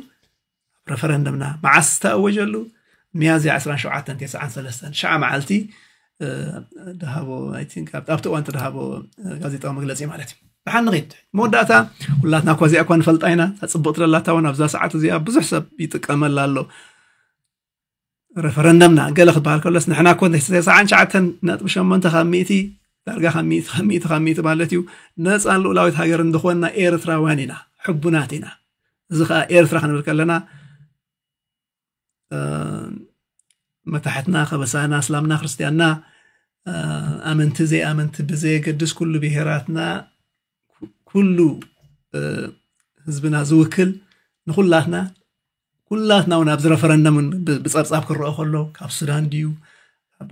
ረፈረንደምና መዓስ ዝተኣወጀሉ ሚያዝያ ዕስራን ሸውዓተን ተስዓን ሰለስተን ሸዓ መዓልቲ ድሃቦ ኣብቲ እዋንቲ ድሃቦ ጋዜጣዊ መግለፂ ማለት እዩ። ብሓን ንኸይድ መወዳእታ ኩላትና እኳ እዚኣ እኳ ንፈልጣ ኢና ፅቡቅ ትለላታ እውን ኣብዛ ሰዓት እዚኣ ብዙሕ ሰብ ይጥቀመላ ኣሎ። ረፈረንደምና ገለ ክበሃል ከሎስ ንሕና እኮ ተስዓን ሸዓተን ነጥቢ ሸሞንተ ካብ ሚእቲ ዳርጋ ካብ ሚእቲ ካብ ሚእቲ ካብ ሚእቲ ማለት እዩ ነፃን ልኡላዊት ሃገር እንድኾንና ኤርትራውያን ኢና፣ ሕቡናት ኢና። እዚ ከዓ ኤርትራ ክንብል ከለና መታሕትና ከበሳና እስላምና ክርስትያንና ኣመንቲ ዘይኣመንቲ ብዘየገድስ ኩሉ ብሄራትና ኩሉ ህዝብና ዝውክል ንኹላትና ኩላትና እውን ኣብዚ ረፈረንደም እውን ብ- ብፀብፃብ ክረአ ከሎ ካብ ሱዳን ድዩ ኣብ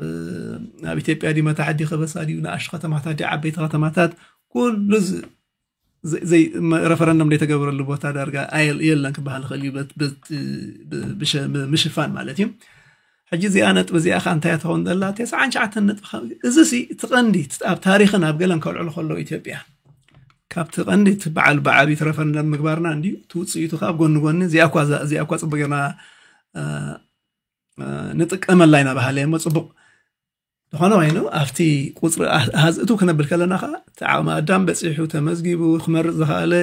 ኣብ ኢትዮጵያ ድዩ መታሕት ድዩ ከበሳ ድዩ ንኣሽቱ ከተማታት ድዩ ዓበይቲ ከተማታት ኩሉ ዝ- ዘይ- ዘይ- መ- ረፈረንደም ዘይተገበረሉ ቦታ ዳርጋ ኣየል- የለን ክበሃል ይኽእል እዩ በት- በት- ብ- ብሸ- ብ- ምሽፋን ማለት እዩ። ሕጂ እዚኣ ነጥቢ እዚኣ ከ እንታይ ትኸውን ዘላ? ተስዓን ትሽዓተን ነጥቢ ኸ- እዚ ሲ እቲ ቀንዲ እቲ ኣብ ታሪኽን ኣብ ገለን ከልዕሉ ከለዉ ኢትዮጵያ ካብቲ ቀንዲ እቲ በዓል ብዓብዪ እቲ ረፈረንደም ምግባርና እንድዩ እቲ ውፅኢቱ ከ ኣብ ጎኒ ጎኒ እዚኣ እኳ እዚኣ እኳ ፅቡቅ ጌርና ንጥቀመላ ኢና በሃለ እሞ ፅቡቅ ዝኾነ ኮይኑ ኣብቲ ቁፅሪ ኣሃዝ እቱ ክነብል ከለና ከዓ እቲ ዓቕሚ ኣዳም በፂሑ ተመዝጊቡ ክመርፅ ዝኸኣለ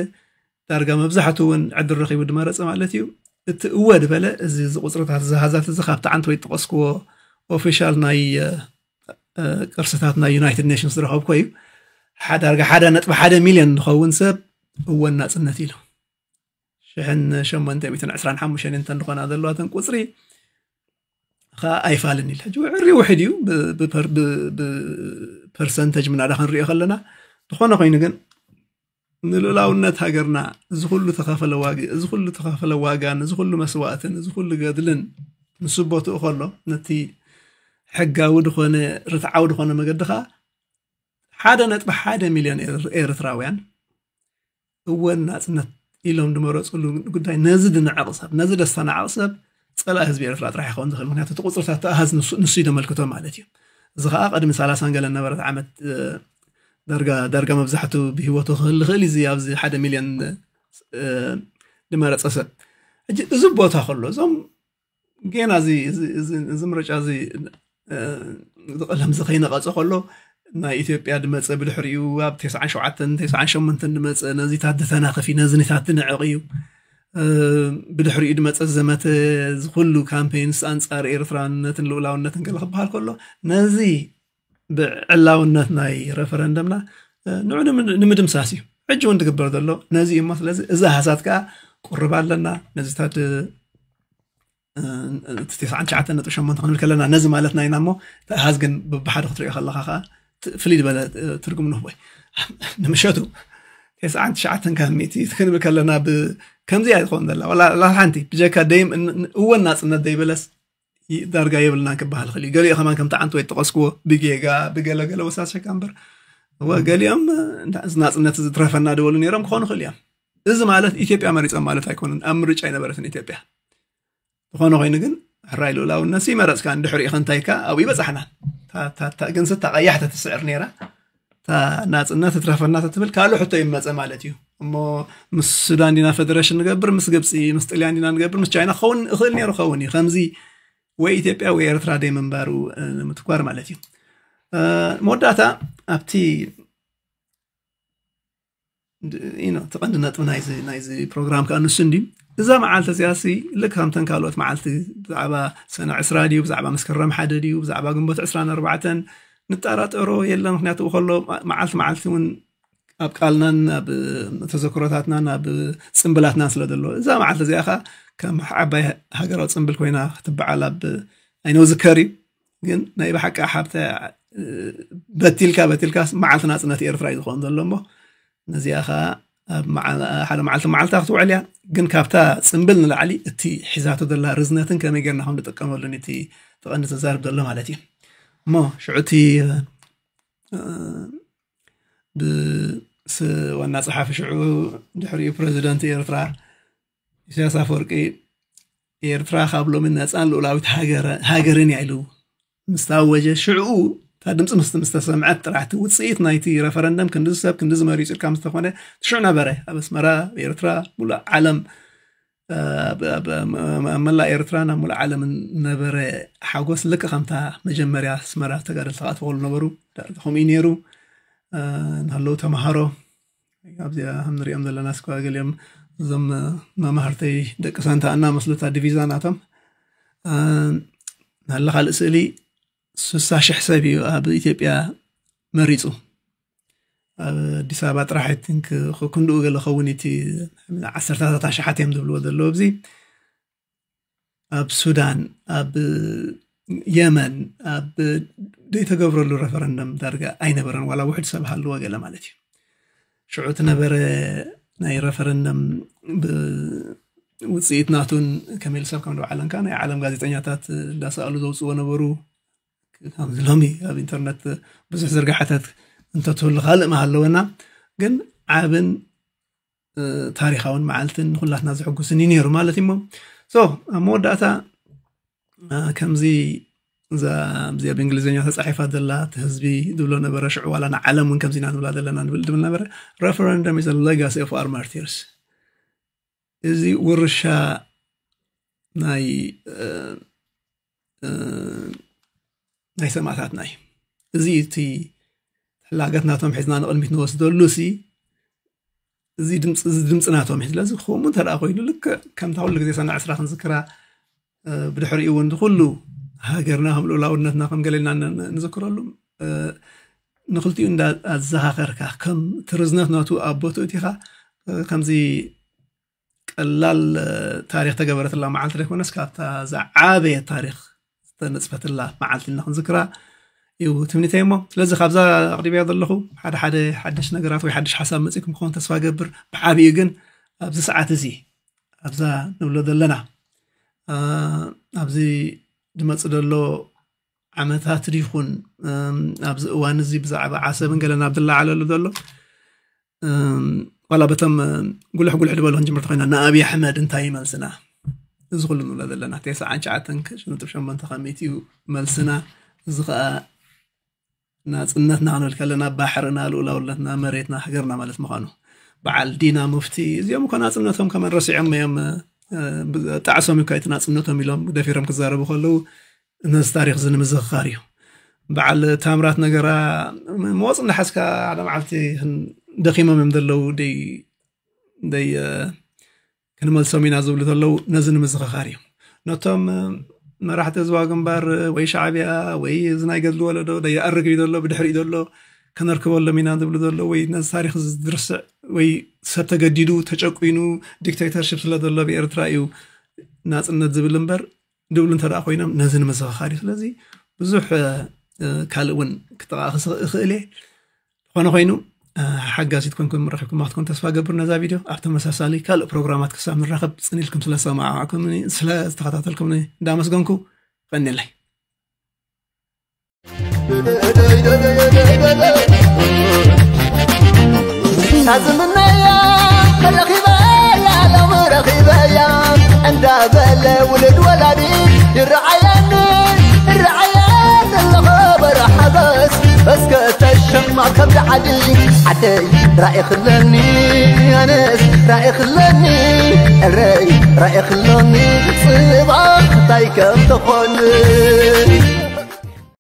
ዳርጋ መብዛሕቱ እውን ዕድል ረኺቡ ድመረፀ ማለት እዩ። እቲ እወ ዝበለ እዚ እዚ ቁፅርታት ዝሃዛት እዚ ካብቲ ዓንተ ወይ ጠቀስክዎ ኦፊሻል ናይ ቅርስታት ናይ ዩናይትድ ኔሽንስ ዝረኸብኮ እዩ። ዳርጋ ሓደ ነጥቢ ሓደ ሚልዮን ዝኸውን ሰብ እወን ናፅነት ኢሉ ሽሕን ሸሞንተ ሚእትን ዕስራን ሓሙሽተን እንተን ዝኾና ዘለዋተን ቁፅሪ ከዓ ኣይፋልን ኢል ሕጂ ዕሪ ውሕድ እዩ። ብፐርሰንተጅ ምናዳ ክንሪኦ ከለና ዝኾነ ኮይኑ ግን ንልኡላውነት ሃገርና እዚ ኩሉ ተኸፈለ ዋጋ እዚ ኩሉ ተኸፈለ ዋጋን እዚ ኩሉ መስዋእትን እዚ ኩሉ ገድልን ምስ ቦትኡ ከሎ ነቲ ሕጋዊ ዝኾነ ርትዓዊ ዝኾነ መገዲ ከዓ ሓደ ነጥቢ ሓደ ሚልዮን ኤርትራውያን እወን ናፅነት ኢሎም ዝመረፅሉ ጉዳይ ነዚ ድንዕቕ ሰብ ነዚ ደስታ ንዓቕ ሰብ ፀላእ ህዝቢ ኤርትራ ጥራሕ ይኸውን ዝኽእል ምክንያቱ እቲ ቁፅርታት ተኣሃዝ ንሱ እዩ ዘመልክቶ ማለት እዩ። እዚ ከዓ ቅድሚ ሰላሳን ገለን ነበረት ዓመት ዳርጋ ዳርጋ መብዛሕቱ ብህይወቱ ክህል ይኽእል እዚ ኣብዚ ሓደ ሚልዮን ዝመረፀ ሰብ ሕጂ እዚ ቦታ ከሎ እዞም ጌና እዚ ምርጫ እዚ ቀለም እዚ ከይነቐፀ ከሎ ናይ ኢትዮጵያ ድመፀ ብድሕሪኡ ኣብ ተስዓን ሸውዓተን ተስዓን ሸሞንተን ድመፀ ነዚታት ድተናኸፊ ነዝኒታት ድንዕቕ እዩ። ብድሕሪኡ ድመፀ ዘመተ ዝኩሉ ካምፔንስ ኣንፃር ኤርትራነትን ልኡላውነትን ገለ ክበሃል ከሎ ነዚ ብዕላውነት ናይ ረፈረንደምና ንዑ ንምድምሳስ እዩ ሕጂ እውን ትግበር ዘሎ ነዚ እዩ እሞ ስለዚ እዚ ኣሃዛት ከዓ ቁርብ ኣለና ነዚታት እቲ ተስዓን ትሽዓተን ነጥቢ ሸሞንተ ክንብል ከለና ነዚ ማለትና ኢና እሞ እቲ ኣሃዝ ግን ብብሓደ ክትሪኦ ከለካ ከዓ ፍልይ ዝበለ ትርጉም ንህቦ እዩ ንምሸቱ ተስዓን ትሽዓተን ካብ ሚእቲ ክንብል ከለና ከምዚ እያ ዝኸውን ዘላ ዋላ ሓንቲ ብጀካ ደይም እወን ናፅነት ዘይበለስ ዳርጋ የብልናን ክበሃል ይኽእል እዩ ገሊኡ ከማን ከምቲ ዓንተ ወይ ጠቐስክዎ ብጌጋ ብገለገለ ወሳሰካ እምበር ገሊኦም እዚ ናፅነት ዝትረፈና ድበሉ ነይሮም ክኾኑ ይኽእል እዮም እዚ ማለት ኢትዮጵያ መሪፆም ማለት ኣይኮኑን ኣብ ምርጫ ኣይነበረትን ኢትዮጵያ ዝኾነ ኮይኑ ግን ሕራይ ልኡላውነት ይመረፅካ እንድሕሪኡ ከንታይካ ኣብኡ ይበፃሕና ግን ስታ ቀያሕተ ትስዕር ነይራ እታ ናፅነት ትረፈና ትብል ካልእ ሕቶ ይመፀ ማለት እዩ እሞ ምስ ሱዳን ዲና ፌደሬሽን ንገብር ምስ ግብፂ ምስ ጥልያን ዲና ንገብር ምስ ቻይና ክኸውን እኽእል ነይሩ ክኸውን እዩ ከምዚ ወይ ኢትዮጵያ ወይ ኤርትራ ደይ ምንባሩ ንምትኳር ማለት እዩ መወዳእታ ኣብቲ እቲ ቀንዲ ነጥቢ ናይዚ ፕሮግራም ከዓ ንሱ እንድዩ እዛ መዓልቲ እዚኣ ሲ ልክ ከምተን ካልኦት መዓልቲ ብዛዕባ ሰነ ዕስራ ድዩ ብዛዕባ መስከረም ሓደ ድዩ ብዛዕባ ግንቦት ዕስራን ኣርባዕተን ንጠራጠሮ የለን ምክንያቱ ከሎ መዓልቲ መዓልቲ እውን ኣብ ቃልናን ኣብ ተዘክሮታትናን ኣብ ፅምብላትናን ስለ ዘሎ እዛ መዓልቲ እዚኣ ከዓ ከም ዓባይ ሃገራዊ ፅምብል ኮይና ክትበዓል ኣብ ኣይነው ዝከር እዩ ግን ናይ ብሓቂ ሓብተ በቲልካ በቲልካ መዓልቲ ናፅነት ኤርትራ እዩ ዝኸውን ዘሎ እሞ ነዚኣ ከዓ ሓደ መዓልቲ መዓልታ ክትውዕል እያ ግን ካብታ ፅምብል ንላዕሊ እቲ ሒዛቶ ዘላ ርዝነትን ከመይ ጌርና ከም ንጥቀመሉን እቲ ተቐንዲ ተዛርብ ዘሎ ማለት እዩ እሞ ሽዑ እቲ ብስ ዋና ፀሓፊ ሽዑ ድሕሪኡ ፕረዚደንት ኤርትራ ኢሳያስ ኣፈወርቂ ኤርትራ ካብ ሎሚ ነፃን ልኡላዊት ሃገርን እያ ኢሉ ምስ ታወጀ ሽዑ እታ ድምፂ ምስ ምስ ተሰምዐት ጥራሕቲ ውፅኢት ናይቲ ረፈረንደም ክንዲ ሰብ ክንዲ ዝመሪፁ ኢልካ ምስ ተኾነ ሽዑ ነበረ ኣብ ኣስመራ ኤርትራ ሙሉእ ዓለም ኣብ መላእ ኤርትራ ናብ ሙሉእ ዓለም ነበረ ሓጎስ ልክ ከምታ መጀመርያ ኣስመራ ተጋደልቲ ከኣ ትኸሉ ነበሩ ከምኡ ነይሩ ናለው ተምሃሮ ኣብዚኣ ከም ንሪኦም ዘለና ስኳ ገሊኦም እዞም መማህርተይ ደቂ ሳንታ እናመስሉታ ዲቪዛ ናቶም ናለ ካልእ ስእሊ ስሳ ሽሕ ሰብ እዩ ኣብ ኢትዮጵያ መሪፁ ኣብ ኣዲስ ኣበባ ጥራሕ ቲንክ ክንድኡ ገለ ኸውን እቲ ዓሰርታታት ኣሽሓት እዮም ዝብልዎ ዘለዎ ኣብዚ ኣብ ሱዳን ኣብ የመን ኣብ ዘይተገብረሉ ረፈረንደም ዳርጋ ኣይነበረን ዋላ ውሕድ ሰብ ሃልዎ ገለ ማለት እዩ ሽዑ እቲ ነበረ ናይ ረፈረንደም ውፅኢት ናቱን ከመይ ኢሉ ሰብ ከም ንበዓለንካ ናይ ዓለም ጋዜጠኛታት እንዳሰኣሉ ዘውፅዎ ነበሩ። ከምዚ ሎሚ ኣብ ኢንተርነት ብዙሕ ዝርጋሓታት እንተትህሉ ካልእ መሃለወና፣ ግን ዓብን ታሪኻውን መዓልትን ንኩላትና ዝሕጉስን እዩ ነይሩ ማለት እሞ። ሶ ኣብ መወዳእታ ከምዚ እዛ ኣብዚ ኣብ እንግሊዝኛ ተፃሒፋ ዘላ እቲ ህዝቢ ዝብሎ ነበረ ሽዑ ዋላ ንዓለም እውን ከምዚ ኢና ንብላ ዘለና ንብል ድብል ነበረ። Referendum is a legacy of our martyrs። እዚ ውርሻ ናይ ናይ ሰማእታትና እዩ። እዚ እቲ ሕላገት ናቶም ሒዝና ንቕድሚት ንወስደሉ ሲ እዚ ድምፂ እዚ ድምፂ ናቶም እዩ። ስለዚ ከምኡ እንተ ደኣ ኮይኑ ልክዕ ከምታ ኩሉ ግዜ ሰነ ዕስራ ክንዝክራ ብድሕሪኡ እውን ኩሉ ሃገርና ከም ልኡላውነትና ከም ገለልና ንዝክረሉ ንክልቲኡ እንዳ ኣዘኻኸርካ ከም ትርዝነት ናቱ ኣብ ቦትኡ እቲኻ ከምዚ ቀላል ታሪክ ተገበረትላ መዓልቲ ዘይኮነስ ካብታ ዝዓበየ ታሪክ ዝተነፅፈትላ መዓልቲ ኢልና ክንዝክራ እዩ ትምኒተይ እሞ ስለዚ ካብዛ ኣቅሪብያ ዘለኹ ሓደ ሓደ ሓድሽ ነገራት ወይ ሓድሽ ሓሳብ መፂኩም ክኾን ተስፋ ገብር። ብዓብዩ ግን ኣብዚ ሰዓት እዚ ኣብዛ ንብሎ ዘለና ኣብዚ ድመፅ ዘሎ ዓመታት ይኹን ኣብዚ እዋን እዚ ብዛዕባ ዓሰብን ገለን ኣብ ዝለዓለሉ ዘሎ ዋላ በቶም ጉልሕ ጉልሕ ዝበሉ ክንጅምር ተኮይና ንኣብይ ኣሕመድ እንታይ መልስና? እዚ ኩሉ ንብሎ ዘለና ተስዓን ትሽዓተን ነጥብ ሸሞንተ ከሚት እዩ መልስና። እዚ ከዓ ናፅነትና ክንብል ከለና ባሕርና ልኡላውነትና መሬትና ሃገርና ማለት ምኳኑ በዓል ዲና ሙፍቲ እዚኦም እኮ ናፅነቶም ከመን ረሲዖም እዮም። ጣዕሶም እኳ እቲ ናፅነቶም ኢሎም ደፊሮም ክዛረቡ ከለዉ ነዚ ታሪክ እዚ ንምዝኽኻር እዩ። በዓል ታምራት ነገራ መወፅ እንዳሓዝካ ሓደ መዓልቲ ደኺሞም እዮም ዘለዉ ደይ ክንመልሶም ኢና ዝብሉ ዘለዉ ነዚ ንምዝኽኻር እዩ። ነቶም መራሕቲ ህዝባዊ ግንባር ወይ ሻዕብያ ወይ እዚ ናይ ገድሊ ወለዶ ደይኣርግ እዩ ዘሎ ብድሕሪኡ ዘሎ ከነርክበሎም ኢና ዝብሉ ዘለዉ ወይ ነዚ ታሪክ ዝርስዕ ወይ ሰብ ተገዲዱ ተጨቁኑ ዲክቴተርሽፕ ስለ ዘሎ ብኤርትራ እዩ ናፅነት ዝብል እምበር ድብሉ እንተ ኮይኖም ነዚ ንምዝኽኻር እዩ። ስለዚ ብዙሕ ካልእ እውን ክጠቃ ይኽእል እየ። ዝኾነ ኮይኑ ሓጋዚት ኮንኩም ረኪብኩም ክትኮን ተስፋ ገብር ነዛ ቪድዮ ኣብ ተመሳሳሊ ካልእ ፕሮግራማት ክሳብ ንራኸብ ፅን ኢልኩም ስለዝሰማዕኩምኒ ስለዝተኸታተልኩምኒ እንዳመስገንኩ ቀኒለይ። ታዝምነያ ረኺበያ ሎም ረኺበያ እንዳበለ ውልድ ወላዲ ይረዓየኒ ይረዓየኒ ለኸበረ ሓበስ እስከ ተሸማ ከብዲ ዓዲ ዓደይ ራእይ ክለኒ ኣነስ ራእይ ክለኒ ዕረይ ራእይ ክለኒ ጽባቕ እንታይ ከም ተኾን